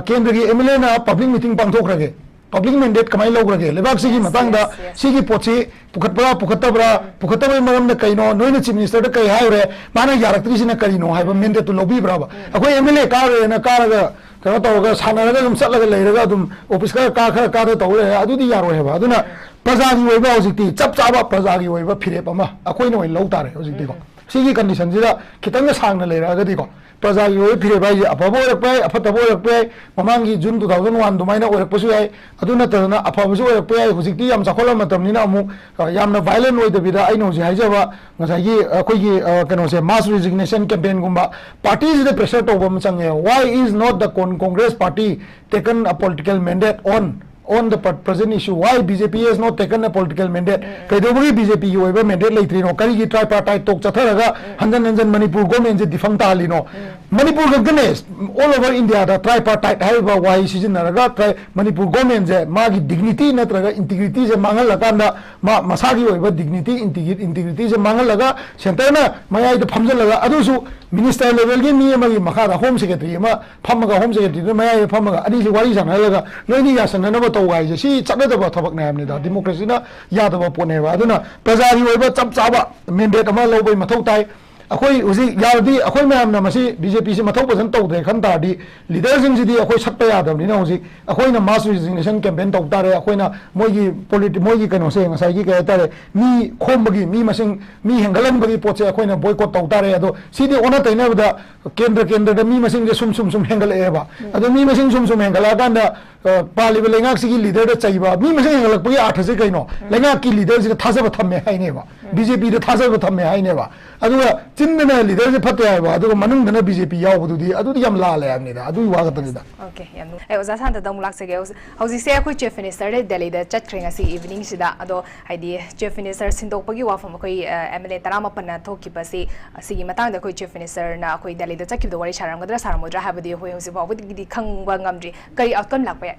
ꯀꯦꯟꯗ꯭ꯔꯒꯤ ꯑꯦꯝ ꯑꯦꯜ ꯑꯦꯅ ꯄꯕ꯭ꯂꯤꯛ ꯃꯤꯇꯤꯡ ꯄꯥꯡꯊꯣꯛꯈ꯭ꯔꯒꯦ? ꯄꯕ꯭ꯂꯤꯛ ꯃꯦꯟꯗꯦꯠ ꯀꯃꯥꯏꯅ ꯂꯧꯈ꯭ꯔꯒꯦ? ꯂꯩꯕꯥꯛꯁꯤꯒꯤ ꯃꯇꯥꯡꯗ ꯁꯤꯒꯤ ꯄꯣꯠꯁꯤ ꯄꯨꯈꯠꯄ꯭ꯔꯥ ꯄꯨꯈꯠꯇꯕ꯭ꯔꯥ, ꯄꯨꯈꯠꯇꯕꯒꯤ ꯃꯔꯝꯅ ꯀꯩꯅꯣ? ꯅꯣꯏꯅ ꯆꯤꯐ ꯃꯤꯅꯤꯁꯇꯔꯗ ꯀꯩ ꯍꯥꯏꯔꯨꯔꯦ? ꯃꯥꯅ ꯌꯥꯔꯛꯇ꯭ꯔꯤꯁꯤꯅ ꯀꯔꯤꯅꯣ ꯍꯥꯏꯕ ꯃꯦꯟꯗꯦꯠꯇꯨ ꯂꯧꯕꯤꯕ꯭ꯔꯥꯕ? ꯑꯩꯈꯣꯏ ꯑꯦꯝ ꯑꯦꯜ ꯑꯦ ꯀꯥꯔꯨꯔꯦꯅ ꯀꯥꯔꯒ ꯀꯩꯅꯣ ꯇꯧꯔꯒ ꯁꯥꯟꯅꯔꯒ ꯑꯗꯨꯝ ꯆꯠꯂꯒ ꯂꯩꯔꯒ ꯑꯗꯨꯝ ꯑꯣꯐꯤꯁ ꯈꯔ ꯀꯥ ꯈꯔ ꯀꯥꯗ ꯇꯧ ꯂꯩꯔꯦ꯫ ꯑꯗꯨꯗꯤ ꯌꯥꯔꯣꯏ ꯍꯥꯏꯕ꯫ ꯑꯗꯨꯅ ꯄ꯭ꯔꯖꯥꯒꯤ ꯑꯣꯏꯕ ꯍꯧꯖꯤꯛꯇꯤ ꯆꯞ ꯆꯥꯕ ꯄ꯭ꯔꯖꯥꯒꯤ ꯑꯣꯏꯕ ꯐꯤꯔꯦꯞ ꯑꯃ ꯑꯩꯈꯣꯏꯅ ꯑꯣꯏꯅ ꯂꯧ ꯇꯥꯔꯦ ꯍꯧꯖꯤꯛꯇꯤꯀꯣ꯫ ꯁꯤꯒꯤ ꯀꯟꯗꯤꯁꯟꯁꯤꯗ ꯈꯤꯇꯪꯒ ꯁꯥꯡꯅ ꯂꯩꯔꯛꯑꯒꯗꯤꯀꯣ, ꯄ꯭ꯔꯖꯥꯒꯤ ꯑꯣꯏꯕ ꯐꯤꯔꯦꯞ ꯍꯥꯏꯁꯦ ꯑꯐꯕ ꯑꯣꯏꯔꯛꯄ ꯌꯥꯏ, ꯑꯐꯠꯇꯕ ꯑꯣꯏꯔꯛꯄ ꯌꯥꯏ, ꯃꯃꯥꯡꯒꯤ ꯖꯨꯟ ꯇꯨ ꯊꯥꯎꯖꯟ ꯋꯥꯟ ꯑꯗꯨꯃꯥꯏꯅ ꯑꯣꯏꯔꯛꯄꯁꯨ ꯌꯥꯏ꯫ ꯑꯗꯨ ꯅꯠꯇꯗꯅ ꯑꯐꯕꯁꯨ ꯑꯣꯏꯔꯛꯄ ꯌꯥꯏ꯫ ꯍꯧꯖꯤꯛꯇꯤ ꯌꯥꯝ ꯆꯥꯎꯈꯠꯂꯕ ꯃꯇꯝꯅꯤꯅ ꯑꯃꯨꯛ ꯑ, ꯌꯥꯝꯅ ꯚꯥꯏꯂꯦꯟ ꯑꯣꯏꯗꯕꯤꯗ ꯑꯩꯅ ꯍꯧꯖꯤꯛ ꯍꯥꯏꯖꯕ ꯉꯁꯥꯏꯒꯤ ꯑꯩꯈꯣꯏꯒꯤ ꯑ, ꯀꯩꯅꯣꯁꯦ, ꯃꯥꯁ ꯔꯤꯖꯤꯒꯅꯦꯁꯟ ꯀꯦꯝꯄꯦꯟꯒꯨꯝꯕ ꯄꯥꯔꯇꯤꯁꯤꯗ ꯄ꯭ꯔꯦꯁꯔ ꯇꯧꯕ ꯑꯃ ꯆꯪꯉꯦ꯫ Why is not the Con- Congress party taken a political mandate on on the present issue? Why B J P has not taken a political mandate? ꯀꯩꯗꯧꯕꯒꯤ ꯕꯤ ꯖꯦ ꯄꯤꯒꯤ ꯑꯣꯏꯕ ꯃꯦꯟꯗꯦꯠ ꯂꯩꯇ꯭ꯔꯤꯅꯣ? ꯀꯔꯤꯒꯤ ꯇ꯭ꯔꯥꯏꯄꯥꯔꯇꯥꯏꯠ ꯇꯣꯛ ꯆꯠꯊꯔꯒ ꯍꯟꯖꯟ ꯍꯟꯖꯟ ꯃꯅꯤꯄꯨꯔ ꯒꯣꯔꯃꯦꯟꯁꯦ ꯗꯤꯐꯪ ꯇꯥꯍꯜꯂꯤꯅꯣ? ꯃꯅꯤꯄꯨꯔ ꯈꯛꯇꯅꯦ, all over India ꯗ tripartite ꯍꯥꯏꯔꯤꯕ ꯋꯥꯍꯩ ꯁꯤꯖꯤꯟꯅꯔꯒ tri- ꯃꯅꯤꯄꯨꯔ ꯒꯣꯔꯃꯦꯟꯁꯦ ꯃꯥꯒꯤ dignity ꯅꯠꯇ꯭ꯔꯒ integrity ꯁꯦ ꯃꯥꯡꯍꯜꯂꯀꯥꯟꯗ, ꯃꯥ ꯃꯁꯥꯒꯤ ꯑꯣꯏꯕ dignity, integrity ꯁꯦ ꯃꯥꯡꯍꯜꯂꯒ centre ꯅ ꯃꯌꯥꯏꯗ ꯐꯝꯖꯜꯂꯒ, ꯑꯗꯨꯁꯨ minister level ꯒꯤ ꯃꯤ ꯑꯃꯒꯤ ꯃꯈꯥꯗ home secretary ꯑꯃ ꯐꯝꯃꯒ, home secretary ꯗꯨꯅ ꯃꯌꯥꯏꯗ ꯐꯝꯃꯒ ꯑꯅꯤꯁꯤ ꯋꯥꯔꯤ ꯁꯥꯟꯅꯍꯜꯂꯒ ꯅꯣꯏꯅꯤ ꯌꯥꯁꯟꯅꯅꯕ ꯇꯧ ꯍꯥꯏꯁꯦ, ꯁꯤ ꯆꯠꯅꯗꯕ ꯊꯕꯛꯅꯦ ꯍꯥꯏꯕꯅꯤꯗ꯫ Democracy ꯅ ꯌꯥꯗꯕ ꯄꯣꯠꯅꯦꯕ꯫ ꯑꯗꯨꯅ ꯄ꯭ꯔꯖꯥꯒꯤ ꯑꯣꯏꯕ ꯆꯞ ꯆꯥꯕ mandate ꯑꯃ ꯂꯧꯕꯒꯤ ꯃꯊꯧ ꯇꯥꯏ꯫ ꯑꯩꯈꯣꯏ ꯍꯧꯖꯤꯛ ꯌꯥꯔꯗꯤ ꯑꯩꯈꯣꯏ ꯃꯌꯥꯝꯅ ꯃꯁꯤ BJP ꯁꯤ ꯃꯊꯧ ꯐꯖꯅ ꯇꯧꯗ꯭ꯔꯦ ꯈꯟ ꯇꯥꯔꯗꯤ, leader ꯁꯤꯡꯁꯤꯗꯤ ꯑꯩꯈꯣꯏ ꯁꯠꯄ ꯌꯥꯗꯕꯅꯤꯅ ꯍꯧꯖꯤꯛ ꯑꯩꯈꯣꯏꯅ mass resignation campaign ꯇꯧ ꯇꯥꯔꯦ꯫ ꯑꯩꯈꯣꯏꯅ ꯃꯣꯏꯒꯤ politi- ꯃꯣꯏꯒꯤ ꯀꯩꯅꯣꯁꯦ, ꯉꯁꯥꯏꯒꯤ ꯀꯩ ꯍꯥꯏꯇꯥꯔꯦ, ꯃꯤ ꯈꯣꯝꯕꯒꯤ, ꯃꯤ ꯃꯁꯤꯡ, ꯃꯤ ꯍꯦꯟꯒꯠꯍꯟꯕꯒꯤ ꯄꯣꯠꯁꯦ ꯑꯩꯈꯣꯏꯅ boycott ꯇꯧ ꯇꯥꯔꯦ꯫ ꯑꯗꯣ ꯁꯤꯗꯤ ꯑꯣꯟꯅ ꯇꯩꯅꯕꯗ ꯀꯦꯟꯗ꯭ꯔ ꯀꯦꯟꯗ꯭ꯔꯗ ꯃꯤ ꯃꯁꯤꯡꯁꯦ ꯁꯨꯝ ꯁꯨꯝ ꯁꯨꯝ ꯍꯦꯟꯒꯠꯂꯛꯑꯦꯕ꯫ ꯑꯗꯣ ꯃꯤ ꯃꯁꯤꯡ ꯁꯨꯝ ꯁꯨꯝ ꯍꯦꯟꯒꯠꯂꯛꯑꯀꯥꯟꯗ, ꯑ, ꯄꯥꯜꯂꯤꯕ ꯂꯩꯉꯥꯛꯁꯤꯒꯤ leader ꯗ ꯆꯩꯕ, ꯃꯤ ꯃꯁꯤꯡ ꯍꯦꯟꯒꯠꯂꯛꯄꯒꯤ ꯑꯥꯔꯊꯁꯦ ꯀꯩꯅꯣ? ꯂꯩꯉꯥꯛꯀꯤ leader ꯁꯤꯗ ꯊꯥꯖꯕ ꯊꯝꯃꯦ ꯍꯥꯏꯅꯦꯕ, BJP ꯗ ꯊꯥꯖꯕ ꯊꯝꯃꯦ ꯍꯥꯏꯅꯦꯕ꯫ ꯑꯗꯨꯒ ꯆꯤꯟꯗꯅ leader ꯁꯦ ꯐꯠꯇꯦ ꯍꯥꯏꯕ, ꯑꯗꯨꯒ ꯃꯅꯨꯡꯗꯅ BJP ꯌꯥꯎꯕꯗꯨꯗꯤ, ꯑꯗꯨꯗꯤ ꯌꯥꯝ ꯂꯥꯜꯂꯦ ꯍꯥꯏꯕꯅꯤꯗ꯫ ꯑꯗꯨꯒꯤ ꯋꯥ ꯈꯛꯇꯅꯤꯗ꯫ Okay, ꯌꯥꯝ ꯅꯨꯡꯉꯥꯏ꯫ ꯑꯣꯖꯥ ꯁꯥꯟꯇꯗ ꯑꯃꯨꯛ ꯂꯥꯛꯆꯒꯦ꯫ ꯍꯧꯖꯤꯛ- ꯍꯧꯖꯤꯛꯁꯦ ꯑꯩꯈꯣꯏ Chief Minister ꯗꯦꯜꯂꯤꯗ ꯆꯠꯈ꯭ꯔꯦ ꯉꯁꯤ evening ꯁꯤꯗ꯫ ꯑꯗꯣ ꯍꯥꯏꯗꯤ Chief Minister ꯁꯤꯟꯗꯣꯛꯄꯒꯤ ꯋꯥꯐꯝ ꯑꯩꯈꯣꯏ, ꯑ, MLA ꯇꯔꯥꯃꯥꯄꯟꯅ ꯊꯣꯛꯈꯤꯕꯁꯤ, ꯑꯁꯤꯒꯤ ꯃꯇꯥꯡꯗ ꯑꯩꯈꯣꯏ Chief Minister ꯅ ꯑꯩꯈꯣꯏ ꯗꯦꯜꯂꯤꯗ ꯆꯠꯈꯤꯕꯗꯣ ꯋꯥꯔꯤ ꯁꯥꯔꯝꯒꯗ꯭ꯔꯥ ꯁꯥꯔꯝꯃꯣꯏꯗ꯭ꯔꯥ ꯍꯥꯏꯕꯗꯤ ꯑꯩꯈꯣꯏ ꯍꯧꯖꯤꯛ ꯐꯥꯎꯕꯗꯒꯤꯗꯤ ꯈꯪꯕ ꯉꯝꯗ꯭ꯔꯤ꯫ ꯀꯔꯤ outcome ꯂꯥꯛꯄ ꯌꯥꯏ?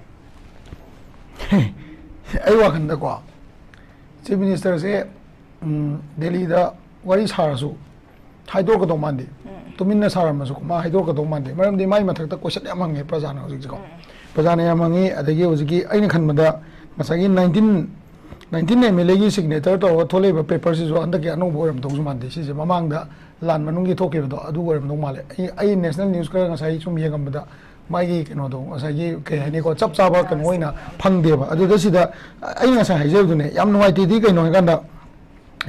ꯑꯩ ꯋꯥꯈꯜꯗꯀꯣ, Chief Minister ꯁꯦ, ꯎꯝ, ꯗꯦꯜꯂꯤꯗ ꯋꯥꯔꯤ ꯁꯥꯔꯁꯨ ꯍꯥꯏꯗꯣꯔꯛꯀꯗꯧ ꯃꯥꯟꯗꯦ꯫ ꯇꯨꯃꯤꯟꯅ ꯁꯥꯔꯝꯃꯁꯨꯀꯣ, ꯃꯥ ꯍꯥꯏꯗꯣꯔꯛꯀꯗꯧ ꯃꯥꯟꯗꯦ꯫ ꯃꯔꯝꯗꯤ ꯃꯥꯏ ꯃꯊꯛꯇ question ꯌꯥꯝ ꯍꯪꯉꯦ ꯄ꯭ꯔꯖꯥꯅ ꯍꯧꯖꯤꯛꯁꯦꯀꯣ꯫ ꯄ꯭ꯔꯖꯥꯅ ꯌꯥꯝ ꯍꯪꯉꯤ꯫ ꯑꯗꯒꯤ ꯍꯧꯖꯤꯛꯀꯤ ꯑꯩꯅ ꯈꯟꯕꯗ ꯉꯁꯥꯏꯒꯤ nineteen, nineteen MLA ꯒꯤ signature ꯇꯧꯔꯒ ꯊꯣꯛꯂꯛꯏꯕ paper ꯁꯤꯁꯨ ꯍꯟꯗꯛꯀꯤ ꯑꯅꯧꯕ ꯑꯣꯏꯔꯝꯗꯧꯁꯨ ꯃꯥꯟꯗꯦ꯫ ꯁꯤꯁꯦ ꯃꯃꯥꯡꯗ ꯂꯥꯟ ꯃꯅꯨꯡꯒꯤ ꯊꯣꯛꯈꯤꯕꯗꯣ ꯑꯗꯨ ꯑꯣꯏꯔꯝꯗꯧ ꯃꯥꯜꯂꯦ꯫ ꯑꯩ, ꯑꯩ national news ꯈꯔ ꯉꯁꯥꯏ ꯁꯨꯝ ꯌꯦꯡꯉꯝꯕꯗ ꯃꯥꯒꯤ ꯀꯩꯅꯣꯗꯣ, ꯉꯁꯥꯏꯒꯤ ꯀꯩ ꯍꯥꯏꯅꯤꯀꯣ, ꯆꯞ ꯆꯥꯕ ꯀꯩꯅꯣ ꯑꯣꯏꯅ ꯐꯪꯗꯦꯕ꯫ ꯑꯗꯨꯗ ꯁꯤꯗ ꯑꯩꯅ ꯉꯁꯥꯏ ꯍꯥꯏꯖꯕꯗꯨꯅꯦ, ꯌꯥꯝ ꯅꯨꯡꯉꯥꯏꯇꯦꯗꯤ ꯀꯩꯅꯣ ꯍꯥꯏꯀꯥꯟꯗ,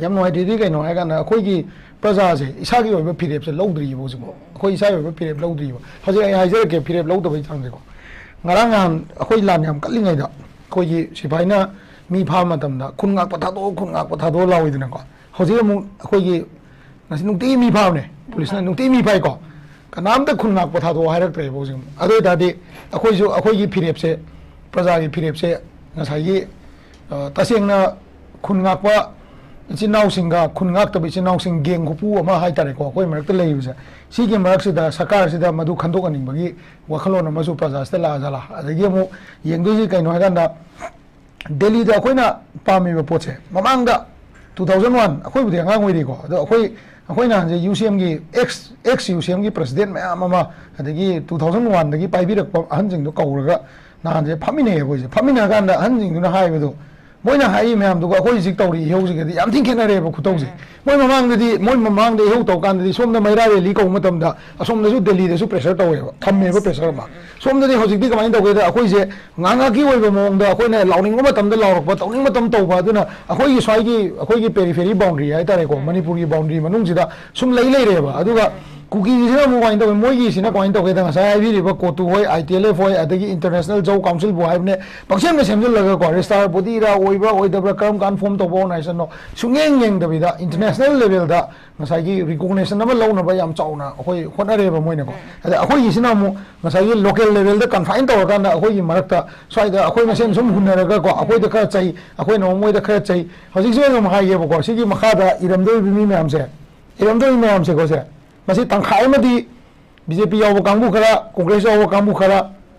ꯌꯥꯝ ꯅꯨꯡꯉꯥꯏꯇꯦꯗꯤ ꯀꯩꯅꯣ ꯍꯥꯏꯀꯥꯟꯗ, ꯑꯩꯈꯣꯏꯒꯤ ꯄ꯭ꯔꯖꯥꯁꯦ ꯏꯁꯥꯒꯤ ꯑꯣꯏꯕ ꯐꯤꯔꯦꯞꯁꯦ ꯂꯧꯗ꯭ꯔꯤꯕ ꯍꯧꯖꯤꯛꯐꯥꯎ꯫ ꯑꯩꯈꯣꯏ ꯏꯁꯥꯒꯤ ꯑꯣꯏꯕ ꯐꯤꯔꯦꯞ ꯂꯧꯗ꯭ꯔꯤꯕ꯫ ꯍꯧꯖꯤꯛ ꯑꯩ ꯍꯥꯏꯖꯔꯛꯀꯦ ꯐꯤꯔꯦꯞ ꯂꯧꯗꯕꯒꯤ ꯆꯥꯡꯁꯦꯀꯣ꯫ ꯉꯔꯥꯡ ꯅꯍꯥꯟ ꯑꯩꯈꯣꯏ ꯂꯥꯟ ꯌꯥꯝ ꯀꯜꯂꯤꯉꯩꯗ ꯑꯩꯈꯣꯏꯒꯤ ꯁꯤꯐꯥꯏꯅ ꯃꯤ ꯐꯥꯕ ꯃꯇꯝꯗ "ꯈꯨꯟ ꯉꯥꯛꯄ ꯊꯥꯗꯣꯛꯑꯣ, ꯈꯨꯟ ꯉꯥꯛꯄ ꯊꯥꯗꯣꯛꯑꯣ" ꯂꯥꯎꯏꯗꯅꯀꯣ꯫ ꯍꯧꯖꯤꯛ ꯑꯃꯨꯛ ꯑꯩꯈꯣꯏꯒꯤ ꯉꯁꯤ ꯅꯨꯡꯇꯤꯒꯤ ꯃꯤ ꯐꯥꯕꯅꯦ, ꯄꯨꯂꯤꯁꯅ ꯅꯨꯡꯇꯤꯒꯤ ꯃꯤ ꯐꯥꯏꯀꯣ꯫ ꯀꯅꯥꯝꯇ ꯈꯨꯟ ꯉꯥꯛꯄ ꯊꯥꯗꯣꯛꯑꯣ ꯍꯥꯏꯔꯛꯇ꯭ꯔꯦꯕ ꯍꯧꯖꯤꯛ꯫ ꯑꯗꯨ ꯑꯣꯏ ꯇꯥꯔꯗꯤ ꯑꯩꯈꯣꯏꯁꯨ ꯑꯩꯈꯣꯏꯒꯤ ꯐꯤꯔꯦꯞꯁꯦ, ꯄ꯭ꯔꯖꯥꯒꯤ ꯐꯤꯔꯦꯞꯁꯦ ꯉꯁꯥꯏꯒꯤ, ꯑ, ꯇꯁꯦꯡꯅ ꯈꯨꯟ ꯉꯥꯛꯄ ꯏꯆꯤꯟ ꯏꯅꯥꯎꯁꯤꯡꯒ, ꯈꯨꯟ ꯉꯥꯛꯇꯕ ꯏꯆꯤꯟ ꯏꯅꯥꯎꯁꯤꯡ, ꯒꯦꯡ ꯈꯨꯄꯨ ꯑꯃ ꯍꯥꯏꯇꯥꯔꯦꯀꯣ, ꯑꯩꯈꯣꯏ ꯃꯔꯛꯇ ꯂꯩꯔꯤꯕꯁꯦ, ꯁꯤꯒꯤ ꯃꯔꯛꯁꯤꯗ ꯁꯔꯀꯥꯔꯁꯤꯗ ꯃꯗꯨ ꯈꯟꯗꯣꯛꯍꯟꯅꯤꯡꯕꯒꯤ ꯋꯥꯈꯜꯂꯣꯟ ꯑꯃꯁꯨ ꯄ꯭ꯔꯖꯥꯁꯤꯗ ꯂꯥꯛꯑꯖꯥꯠꯂꯥ? ꯑꯗꯒꯤ ꯑꯃꯨꯛ ꯌꯦꯡꯗꯣꯏꯁꯤ ꯀꯩꯅꯣ ꯍꯥꯏꯀꯥꯟꯗ, ꯗꯦꯜꯂꯤꯗ ꯑꯩꯈꯣꯏꯅ ꯄꯥꯝꯃꯤꯕ ꯄꯣꯠꯁꯦ, ꯃꯃꯥꯡꯗ two thousand one, ꯑꯩꯈꯣꯏꯕꯨꯗꯤ ꯑꯉꯥꯡ ꯑꯣꯏꯔꯤꯀꯣ, ꯑꯗꯣ ꯑꯩꯈꯣꯏ, ꯑꯩꯈꯣꯏ ꯅꯍꯥꯟꯁꯦ ꯌꯨ ꯁꯤ ꯑꯦꯝꯒꯤ, ꯑꯦꯛꯁ, ꯑꯦꯛꯁ ꯌꯨ ꯁꯤ ꯑꯦꯝꯒꯤ ꯄ꯭ꯔꯁꯤꯗꯦꯟ ꯃꯌꯥꯝ ꯑꯃ, ꯑꯗꯒꯤ two thousand one ꯗꯒꯤ ꯄꯥꯏꯕꯤꯔꯛꯄ ꯑꯍꯟꯁꯤꯡꯗꯣ ꯀꯧꯔꯒ ꯅꯍꯥꯟꯁꯦ ꯐꯝꯃꯤꯟꯅꯩ ꯑꯩꯈꯣꯏꯁꯦ꯫ ꯐꯝꯃꯤꯟꯅ ꯀꯥꯟꯗ ꯑꯍꯟꯁꯤꯡꯗꯨꯅ ꯍꯥꯏꯕꯗꯣ, ꯃꯣꯏꯅ ꯍꯥꯏꯔꯤ ꯃꯌꯥꯝꯗꯨꯒ ꯑꯩꯈꯣꯏ ꯍꯧꯖꯤꯛ ꯇꯧꯔꯤ ꯏꯍꯧꯁꯤꯒꯗꯤ ꯌꯥꯝ ꯊꯤꯅ ꯈꯦꯠꯅꯔꯦꯕ ꯈꯨꯇꯧꯁꯦ꯫ ꯃꯣꯏ ꯃꯃꯥꯡꯗꯗꯤ, ꯃꯣꯏ ꯃꯃꯥꯡꯗ ꯏꯍꯧ ꯇꯧ ꯀꯥꯟꯗꯗꯤ ꯁꯣꯝꯗ ꯃꯩꯔꯥ ꯔꯦꯂꯤ ꯀꯧꯕ ꯃꯇꯝꯗ ꯑꯁꯣꯝꯗꯁꯨ ꯗꯦꯜꯂꯤꯗꯁꯨ ꯄ꯭ꯔꯦꯁꯔ ꯇꯧꯋꯦꯕ, ꯊꯝꯃꯦꯕ ꯄ꯭ꯔꯦꯁꯔ ꯑꯃ꯫ ꯁꯣꯝꯗꯗꯤ ꯍꯧꯖꯤꯛꯇꯤ ꯀꯃꯥꯏꯅ ꯇꯧꯒꯦꯗ, ꯑꯩꯈꯣꯏꯁꯦ ꯉꯥꯏꯍꯥꯛ ꯉꯥꯏꯍꯥꯛꯀꯤ ꯑꯣꯏꯕ ꯃꯑꯣꯡꯗ ꯑꯩꯈꯣꯏꯅ ꯂꯥꯎꯅꯤꯡꯕ ꯃꯇꯝꯗ ꯂꯥꯎꯔꯛꯄ, ꯇꯧꯅꯤꯡꯕ ꯃꯇꯝ ꯇꯧꯕ, ꯑꯗꯨꯅ ꯑꯩꯈꯣꯏꯒꯤ ꯁ꯭ꯋꯥꯏꯒꯤ, ꯑꯩꯈꯣꯏꯒꯤ ꯄꯦꯔꯤꯐꯦꯔꯤ ꯕꯥꯎꯟꯗ꯭ꯔꯤ ꯍꯥꯏꯇꯥꯔꯦꯀꯣ, ꯃꯅꯤꯄꯨꯔꯒꯤ ꯕꯥꯎꯟꯗ꯭ꯔꯤ ꯃꯅꯨꯡꯁꯤꯗ ꯁꯨꯝ ꯂꯩ ꯂꯩꯔꯦꯕ꯫ ꯑꯗꯨꯒ ꯀꯨꯀꯤꯒꯤꯁꯤꯅ ꯑꯃꯨꯛ ꯀꯃꯥꯏꯅ ꯇꯧꯒꯦ? ꯃꯣꯏꯒꯤꯁꯤꯅ ꯀꯃꯥꯏꯅ ꯇꯧꯒꯦꯗ, ꯉꯁꯥꯏ ꯍꯥꯏꯕꯤꯔꯤꯕ ꯀꯣꯇꯨ ꯍꯣꯏ, ꯑꯥꯏ ꯇꯤ ꯑꯦꯜ ꯑꯦꯐ ꯍꯣꯏ, ꯑꯗꯒꯤ ꯏꯟꯇꯔꯅꯦꯁꯅꯦꯜ ꯖꯧ ꯀꯥꯎꯟꯁꯤꯜꯕꯨ ꯍꯥꯏꯕꯅꯦ, ꯄꯪꯁꯦꯝꯗ ꯁꯦꯝꯖꯤꯜꯂꯒꯀꯣ, ꯔꯦꯖꯤꯁꯇꯥꯔ ꯕꯣꯗꯤꯔ ꯑꯣꯏꯕ꯭ꯔꯥ ꯑꯣꯏꯗꯕ꯭ꯔꯥ, ꯀꯔꯝ ꯀꯥꯟꯗ ꯐꯣꯝ ꯇꯧꯕ ꯑꯣꯔꯒꯅꯥꯏꯖꯦꯁꯟꯅꯣ, ꯁꯨꯡꯌꯦꯡ ꯌꯦꯡꯗꯕꯤꯗ ꯏꯟꯇꯔꯅꯦꯁꯅꯦꯜ ꯂꯦꯚꯦꯜꯗ ꯉꯁꯥꯏꯒꯤ ꯔꯤꯀꯣꯒꯅꯤꯁꯟ ꯑꯃ ꯂꯧꯅꯕ ꯌꯥꯝ ꯆꯥꯎꯅ ꯑꯩꯈꯣꯏ ꯍꯣꯠꯅꯔꯦꯕ ꯃꯣꯏꯅꯀꯣ꯫ ꯑꯗ ꯑꯩꯈꯣꯏꯒꯤꯁꯤꯅ ꯑꯃꯨꯛ ꯉꯁꯥꯏꯒꯤ ꯂꯣꯀꯦꯜ ꯂꯦꯚꯦꯜꯗ ꯀꯟꯐꯥꯏꯟ ꯇꯧꯔꯀꯥꯟꯗ ꯑꯩꯈꯣꯏꯒꯤ ꯃꯔꯛꯇ ꯁ꯭ꯋꯥꯏꯗ ꯑꯩꯈꯣꯏ ꯃꯁꯦꯟ ꯁꯨꯝ ꯍꯨꯟꯅꯔꯒꯀꯣ, ꯑꯩꯈꯣꯏꯗ ꯈꯔ ꯆꯩ, ꯑꯩꯈꯣꯏꯅ ꯑꯃꯨꯛ ꯃꯣꯏꯗ ꯈꯔ ꯆꯩ꯫ ꯍꯧꯖꯤꯛꯁꯦ ꯑꯩꯅ ꯑꯃꯨꯛ ꯍꯥꯏꯒꯦꯕꯀꯣ, ꯁꯤꯒꯤ ꯃꯈꯥꯗ ꯏꯔꯝꯗꯧꯔꯤꯕ ꯃꯤ ꯃꯌꯥꯝꯁꯦ, ꯏꯔꯝꯗꯧꯔꯤꯕ ꯃꯌꯥꯝꯁꯦꯀꯣ, ꯁꯦ, ꯃꯁꯤ ꯇꯪꯈꯥꯏ ꯑꯃꯗꯤ ꯕꯤ ꯖꯦ ꯄꯤ ꯌꯥꯎꯕ ꯀꯥꯡꯕꯨ ꯈꯔ, ꯀꯣꯡꯒ꯭ꯔꯦꯁ ꯌꯥꯎꯕ ꯀꯥꯡꯕꯨ ꯈꯔ,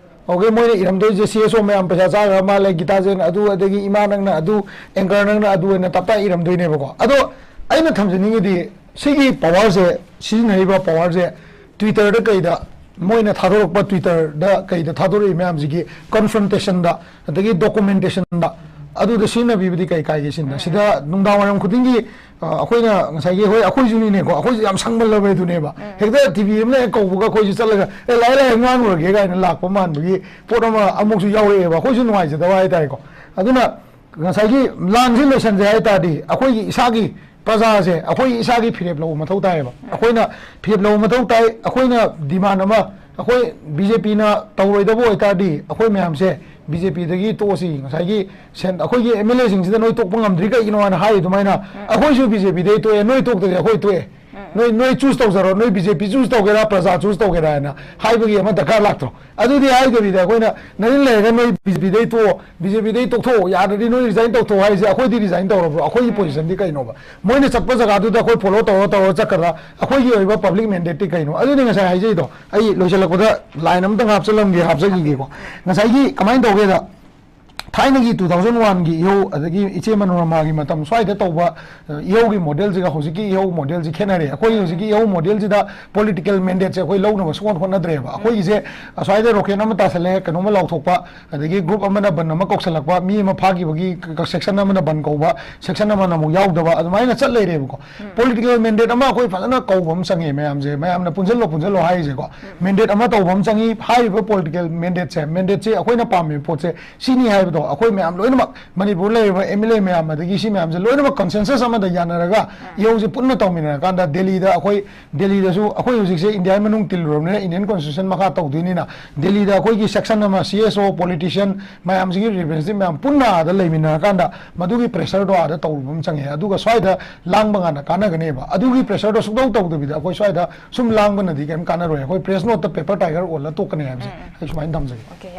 ꯑꯣꯀꯦ, ꯃꯣꯏꯅ ꯏꯔꯝꯗꯣꯏꯁꯦ ꯁꯤ ꯑꯦꯁ ꯑꯣ ꯃꯌꯥꯝ ꯄꯩꯁꯥ ꯆꯥꯈ꯭ꯔ ꯃꯥꯜꯂꯦ, ꯒꯤꯇꯥꯖꯦꯟ ꯑꯗꯨ, ꯑꯗꯒꯤ ꯏꯃꯥ ꯅꯪꯅ ꯑꯗꯨ, ꯑꯦꯡꯀꯔ ꯅꯪꯅ ꯑꯗꯨ ꯑꯣꯏꯅ ꯇꯞꯇꯥ ꯏꯔꯝꯗꯣꯏꯅꯦꯕꯀꯣ꯫ ꯑꯗꯣ ꯑꯩꯅ ꯊꯝꯖꯅꯤꯡꯉꯤꯗꯤ, ꯁꯤꯒꯤ ꯄꯋꯥꯔꯁꯦ, ꯁꯤꯖꯤꯟꯅꯔꯤꯕ ꯄꯋꯥꯔꯁꯦ, ꯇ꯭ꯋꯤꯇꯔꯗ ꯀꯩꯗ ꯃꯣꯏꯅ ꯊꯥꯗꯣꯔꯛꯄ, ꯇ꯭ꯋꯤꯇꯔꯗ ꯀꯩꯗ ꯊꯥꯗꯣꯔꯛꯏ ꯃꯌꯥꯝꯁꯤꯒꯤ ꯀꯟꯐ꯭ꯔꯟꯇꯦꯁꯟꯗ, ꯑꯗꯒꯤ ꯗꯣꯀꯨꯃꯦꯟꯇꯦꯁꯟꯗ, ꯑꯗꯨꯗ ꯁꯤꯖꯤꯟꯅꯕꯤꯕꯗꯤ ꯀꯩ ꯀꯥꯏꯒꯦ ꯁꯤꯅꯤꯗ꯫ ꯁꯤꯗ ꯅꯨꯡꯗꯥꯡ ꯋꯥꯏꯔꯝ ꯈꯨꯗꯤꯡꯒꯤ, ꯑ, ꯑꯩꯈꯣꯏꯅ ꯉꯁꯥꯏꯒꯤ, ꯍꯣꯏ, ꯑꯩꯈꯣꯏꯁꯨꯅꯤꯅꯦꯀꯣ, ꯑꯩꯈꯣꯏꯁꯨ ꯌꯥꯝ ꯁꯪꯃꯜꯂꯕ ꯑꯗꯨꯅꯦꯕ꯫ ꯍꯦꯛꯇ ꯇꯤ ꯚꯤ ꯑꯃꯅ ꯍꯦꯛ ꯀꯧꯕꯒ ꯑꯩꯈꯣꯏꯁꯨ ꯆꯠꯂꯒ, "ꯑꯦ, ꯂꯥꯛꯑꯦ, ꯂꯥꯛꯑꯦ, ꯉꯥꯡꯂꯨꯔꯒꯦ" ꯀꯥꯏꯅ ꯂꯥꯛꯄ ꯃꯥꯟꯕꯒꯤ ꯄꯣꯠ ꯑꯃ ꯑꯃꯨꯛꯁꯨ ꯌꯥꯎꯔꯛꯑꯦꯕ꯫ ꯑꯩꯈꯣꯏꯁꯨ ꯅꯨꯡꯉꯥꯏꯖꯗꯕ ꯍꯥꯏꯇꯥꯔꯦꯀꯣ꯫ ꯑꯗꯨꯅ ꯉꯁꯥꯏꯒꯤ ꯂꯥꯟꯁꯤ ꯂꯣꯏꯁꯟꯁꯦ ꯍꯥꯏ ꯇꯥꯔꯗꯤ, ꯑꯩꯈꯣꯏꯒꯤ ꯏꯁꯥꯒꯤ ꯄ꯭ꯔꯖꯥꯁꯦ ꯑꯩꯈꯣꯏ ꯏꯁꯥꯒꯤ ꯐꯤꯔꯦꯞ ꯂꯧꯕ ꯃꯊꯧ ꯇꯥꯏꯌꯦꯕ꯫ ꯑꯩꯈꯣꯏꯅ ꯐꯤꯔꯦꯞ ꯂꯧꯕ ꯃꯊꯧ ꯇꯥꯏ꯫ ꯑꯩꯈꯣꯏꯅ ꯗꯤꯃꯥꯟ ꯑꯃ, ꯑꯩꯈꯣꯏ ꯕꯤ ꯖꯦ ꯄꯤꯅ ꯇꯧꯔꯣꯏꯗꯕ ꯑꯣꯏꯇꯥꯔꯗꯤ, ꯑꯩꯈꯣꯏ ꯃꯌꯥꯝꯁꯦ ꯕꯤ ꯖꯦ ꯄꯤꯗꯒꯤ ꯇꯣꯛꯑꯁꯤ꯫ ꯉꯁꯥꯏꯒꯤ ꯁꯦꯟ-, ꯑꯩꯈꯣꯏꯒꯤ ꯑꯦꯝ ꯑꯦꯜ ꯑꯦꯁꯤꯡꯁꯤꯗ "ꯅꯣꯏ ꯇꯣꯛꯄ ꯉꯝꯗ꯭ꯔꯤ ꯀꯩꯒꯤꯅꯣ?" ꯍꯥꯏꯅ ꯍꯥꯏ ꯑꯗꯨꯃꯥꯏꯅ, ꯑꯩꯈꯣꯏꯁꯨ ꯕꯤ ꯖꯦ ꯄꯤꯗꯒꯤ ꯇꯣꯛꯑꯦ, ꯅꯣꯏ ꯇꯣꯛꯇ꯭ꯔꯗꯤ ꯑꯩꯈꯣꯏ ꯇꯣꯛꯑꯦ꯫ ꯅꯣꯏ ꯅꯣꯏ ꯆꯨꯁ ꯇꯧꯖꯔꯣ, ꯅꯣꯏ ꯕꯤ ꯖꯦ ꯄꯤ ꯆꯨꯁ ꯇꯧꯒꯦꯔꯥ, ꯄ꯭ꯔꯖꯥ ꯆꯨꯁ ꯇꯧꯒꯦꯔꯥ ꯍꯥꯏꯅ ꯍꯥꯏꯕꯒꯤ ꯑꯃ ꯗꯔꯀꯥꯔ ꯂꯥꯛꯇ꯭ꯔꯣ? ꯑꯗꯨꯗꯤ ꯍꯥꯏꯗꯕꯤꯗ ꯑꯩꯈꯣꯏꯅ ꯅꯔꯤꯟ ꯂꯩꯔꯒ ꯅꯣꯏ ꯕꯤ ꯖꯦ ꯄꯤꯗꯩ ꯇꯣꯛꯑꯣ, ꯕꯤ ꯖꯦ ꯄꯤꯗꯩ ꯇꯣꯛꯊꯣꯛꯑꯣ, ꯌꯥꯗ꯭ꯔꯗꯤ ꯅꯣꯏ ꯔꯤꯖꯥꯏꯟ ꯇꯧꯊꯣꯛꯑꯣ ꯍꯥꯏꯔꯤꯁꯦ ꯑꯩꯈꯣꯏꯗꯤ ꯔꯤꯖꯥꯏꯟ ꯇꯧꯔꯕ꯭ꯔꯣ? ꯑꯩꯈꯣꯏꯒꯤ ꯄꯣꯖꯤꯁꯟꯗꯤ ꯀꯩꯅꯣꯕ? ꯃꯣꯏꯅ ꯆꯠꯄ ꯖꯒꯥꯗꯨꯗ ꯑꯩꯈꯣꯏ ꯐꯣꯂꯣ ꯇꯧꯔ ꯇꯧꯔ ꯆꯠꯀꯗ꯭ꯔꯥ? ꯑꯩꯈꯣꯏꯒꯤ ꯑꯣꯏꯕ ꯄꯕ꯭ꯂꯤꯛ ꯃꯦꯟꯗꯦꯠꯇꯤ ꯀꯩꯅꯣ? ꯑꯗꯨꯅꯤ ꯉꯁꯥꯏ ꯍꯥꯏꯖꯩꯗꯣ꯫ ꯑꯩ ꯂꯣꯏꯁꯤꯜꯂꯛꯄꯗ ꯂꯥꯏꯟ ꯑꯃꯇꯪ ꯍꯥꯞꯆꯜꯂꯝꯒꯦ, ꯍꯥꯞꯆꯈꯤꯒꯦꯀꯣ꯫ ꯉꯁꯥꯏꯒꯤ ꯀꯃꯥꯏꯅ ꯇꯧꯒꯦꯗ, ꯊꯥꯏꯅꯒꯤ ꯇꯨ ꯊꯥꯎꯖꯟ ꯋꯥꯟꯒꯤ ꯏꯍꯧ ꯑꯗꯒꯤ ꯏꯆꯦ ꯃꯅꯣꯔꯃꯥꯒꯤ ꯃꯇꯝ ꯁ꯭ꯋꯥꯏꯗ ꯇꯧꯕ, ꯑ, ꯏꯍꯧꯒꯤ ꯃꯣꯗꯦꯜꯁꯤꯒ ꯍꯧꯖꯤꯛꯀꯤ ꯏꯍꯧ ꯃꯣꯗꯦꯜꯁꯤ ꯈꯦꯠꯅꯔꯦ꯫ ꯑꯩꯈꯣꯏ ꯍꯧꯖꯤꯛꯀꯤ ꯏꯍꯧ ꯃꯣꯗꯦꯜꯁꯤꯗ ꯄꯣꯂꯤꯇꯤꯀꯦꯜ ꯃꯦꯟꯗꯦꯠꯁꯦ ꯑꯩꯈꯣꯏ ꯂꯧꯅꯕ ꯁꯨꯡꯍꯣꯠ ꯍꯣꯠꯅꯗ꯭ꯔꯦꯕ꯫ ꯑꯩꯈꯣꯏꯒꯤꯁꯦ ꯑꯁ꯭ꯋꯥꯏꯗ ꯔꯣꯀꯦꯠ ꯑꯃ ꯇꯥꯁꯜꯂꯦ, ꯀꯩꯅꯣꯝꯃ ꯂꯥꯎꯊꯣꯛꯄ, ꯑꯗꯒꯤ ꯒ꯭ꯔꯨꯞ ꯑꯃꯅ ꯕꯟ ꯑꯃ ꯀꯧꯁꯜꯂꯛꯄ, ꯃꯤ ꯑꯃ ꯐꯥꯈꯤꯕꯒꯤ ꯁꯦꯛꯁꯟ ꯑꯃꯅ ꯕꯟ ꯀꯧꯕ, ꯁꯦꯛꯁꯟ ꯑꯃꯅ ꯑꯃꯨꯛ ꯌꯥꯎꯗꯕ, ꯑꯗꯨꯃꯥꯏꯅ ꯆꯠ ꯂꯩꯔꯦꯕꯀꯣ꯫ ꯄꯣꯂꯤꯇꯤꯀꯦꯜ ꯃꯦꯟꯗꯦꯠ ꯑꯃ ꯑꯩꯈꯣꯏ ꯐꯖꯅ ꯀꯧꯕ ꯑꯃ ꯆꯪꯉꯦ ꯃꯌꯥꯝꯁꯦ, ꯃꯌꯥꯝꯅ ꯄꯨꯟꯁꯤꯜꯂꯣ ꯄꯨꯟꯁꯤꯜꯂꯣ ꯍꯥꯏꯔꯤꯁꯦꯀꯣ꯫ ꯃꯦꯟꯗꯦꯠ ꯑꯃ ꯇꯧꯕ ꯑꯃ ꯆꯪꯉꯤ꯫ ꯍꯥꯏꯔꯤꯕ ꯄꯣꯂꯤꯇꯤꯀꯦꯜ ꯃꯦꯟꯗꯦꯠꯁꯦ, ꯃꯦꯟꯗꯦꯠꯁꯦ ꯑꯩꯈꯣꯏꯅ ꯄꯥꯝꯃꯤꯕ ꯄꯣꯠꯁꯦ ꯁꯤꯅꯤ ꯍꯥꯏꯕꯗꯣ ꯑꯩꯈꯣꯏ ꯃꯌꯥꯝ ꯂꯣꯏꯅꯃꯛ, ꯃꯅꯤꯄꯨꯔ ꯂꯩꯔꯤꯕ ꯑꯦꯝ ꯑꯦꯜ ꯑꯦ ꯃꯌꯥꯝ ꯑꯗꯒꯤ ꯁꯤ ꯃꯌꯥꯝꯁꯦ ꯂꯣꯏꯅꯃꯛ ꯀꯟꯁꯦꯟꯁꯁ ꯑꯃꯗ ꯌꯥꯅꯔꯒ ꯏꯍꯧꯁꯦ ꯄꯨꯟꯅ ꯇꯧꯃꯤꯟꯅꯔꯀꯥꯟꯗ ꯗꯦꯜꯂꯤꯗ ꯑꯩꯈꯣꯏ, ꯗꯦꯜꯂꯤꯗꯁꯨ ꯑꯩꯈꯣꯏ ꯍꯧꯖꯤꯛꯁꯦ ꯏꯟꯗꯤꯌꯥꯒꯤ ꯃꯅꯨꯡ ꯇꯤꯜꯂꯨꯔꯕꯅꯤꯅ ꯏꯟꯗꯤꯌꯟ ꯀꯣꯟꯁꯇꯤꯇ꯭ꯌꯨꯁꯟ ꯃꯈꯥ ꯇꯧꯗꯣꯏꯅꯤꯅ ꯗꯦꯜꯂꯤꯗ ꯑꯩꯈꯣꯏꯒꯤ ꯁꯦꯛꯁꯟ ꯑꯃ, ꯁꯤ ꯑꯦꯁ ꯑꯣ, ꯄꯣꯂꯤꯇꯤꯁꯤꯌꯟ ꯃꯌꯥꯝꯁꯤꯒꯤ ꯔꯤꯄ꯭ꯔꯦꯖꯦꯟꯇꯦꯇꯤꯚ ꯃꯌꯥꯝ ꯄꯨꯟꯅ ꯑꯥꯗ ꯂꯩꯃꯤꯟꯅꯔꯀꯥꯟꯗ ꯃꯗꯨꯒꯤ ꯄ꯭ꯔꯦꯁꯔꯗꯣ ꯑꯥꯗ ꯇꯧꯔꯨꯕ ꯑꯃ ꯆꯪꯉꯦ꯫ ꯑꯗꯨꯒ ꯁ꯭ꯋꯥꯏꯗ ꯂꯥꯡꯕ ꯀꯥꯟꯗ ꯀꯥꯟꯅꯒꯅꯦꯕ꯫ ꯑꯗꯨꯒꯤ ꯄ꯭ꯔꯦꯁꯔꯗꯣ ꯁꯨꯡꯇꯧ ꯇꯧꯗꯕꯤꯗ ꯑꯩꯈꯣꯏ ꯁ꯭ꯋꯥꯏꯗ ꯁꯨꯝ ꯂꯥꯡꯕꯅꯗꯤ ꯀꯩꯝ ꯀꯥꯟꯅꯔꯣꯏ꯫ ꯑꯩꯈꯣꯏ ꯄ꯭ꯔꯦꯁ ꯅꯣꯠꯇ ꯄꯦꯄꯔ ꯇꯥꯏꯒꯔ ꯑꯣꯜꯂ ꯇꯣꯛꯀꯅꯤ ꯍꯥꯏꯕꯁꯦ ꯑꯩ ꯁꯨꯃꯥꯏꯅ ꯊꯝꯖꯒꯦ꯫ ꯑꯣꯀꯦ, ꯌꯥꯝ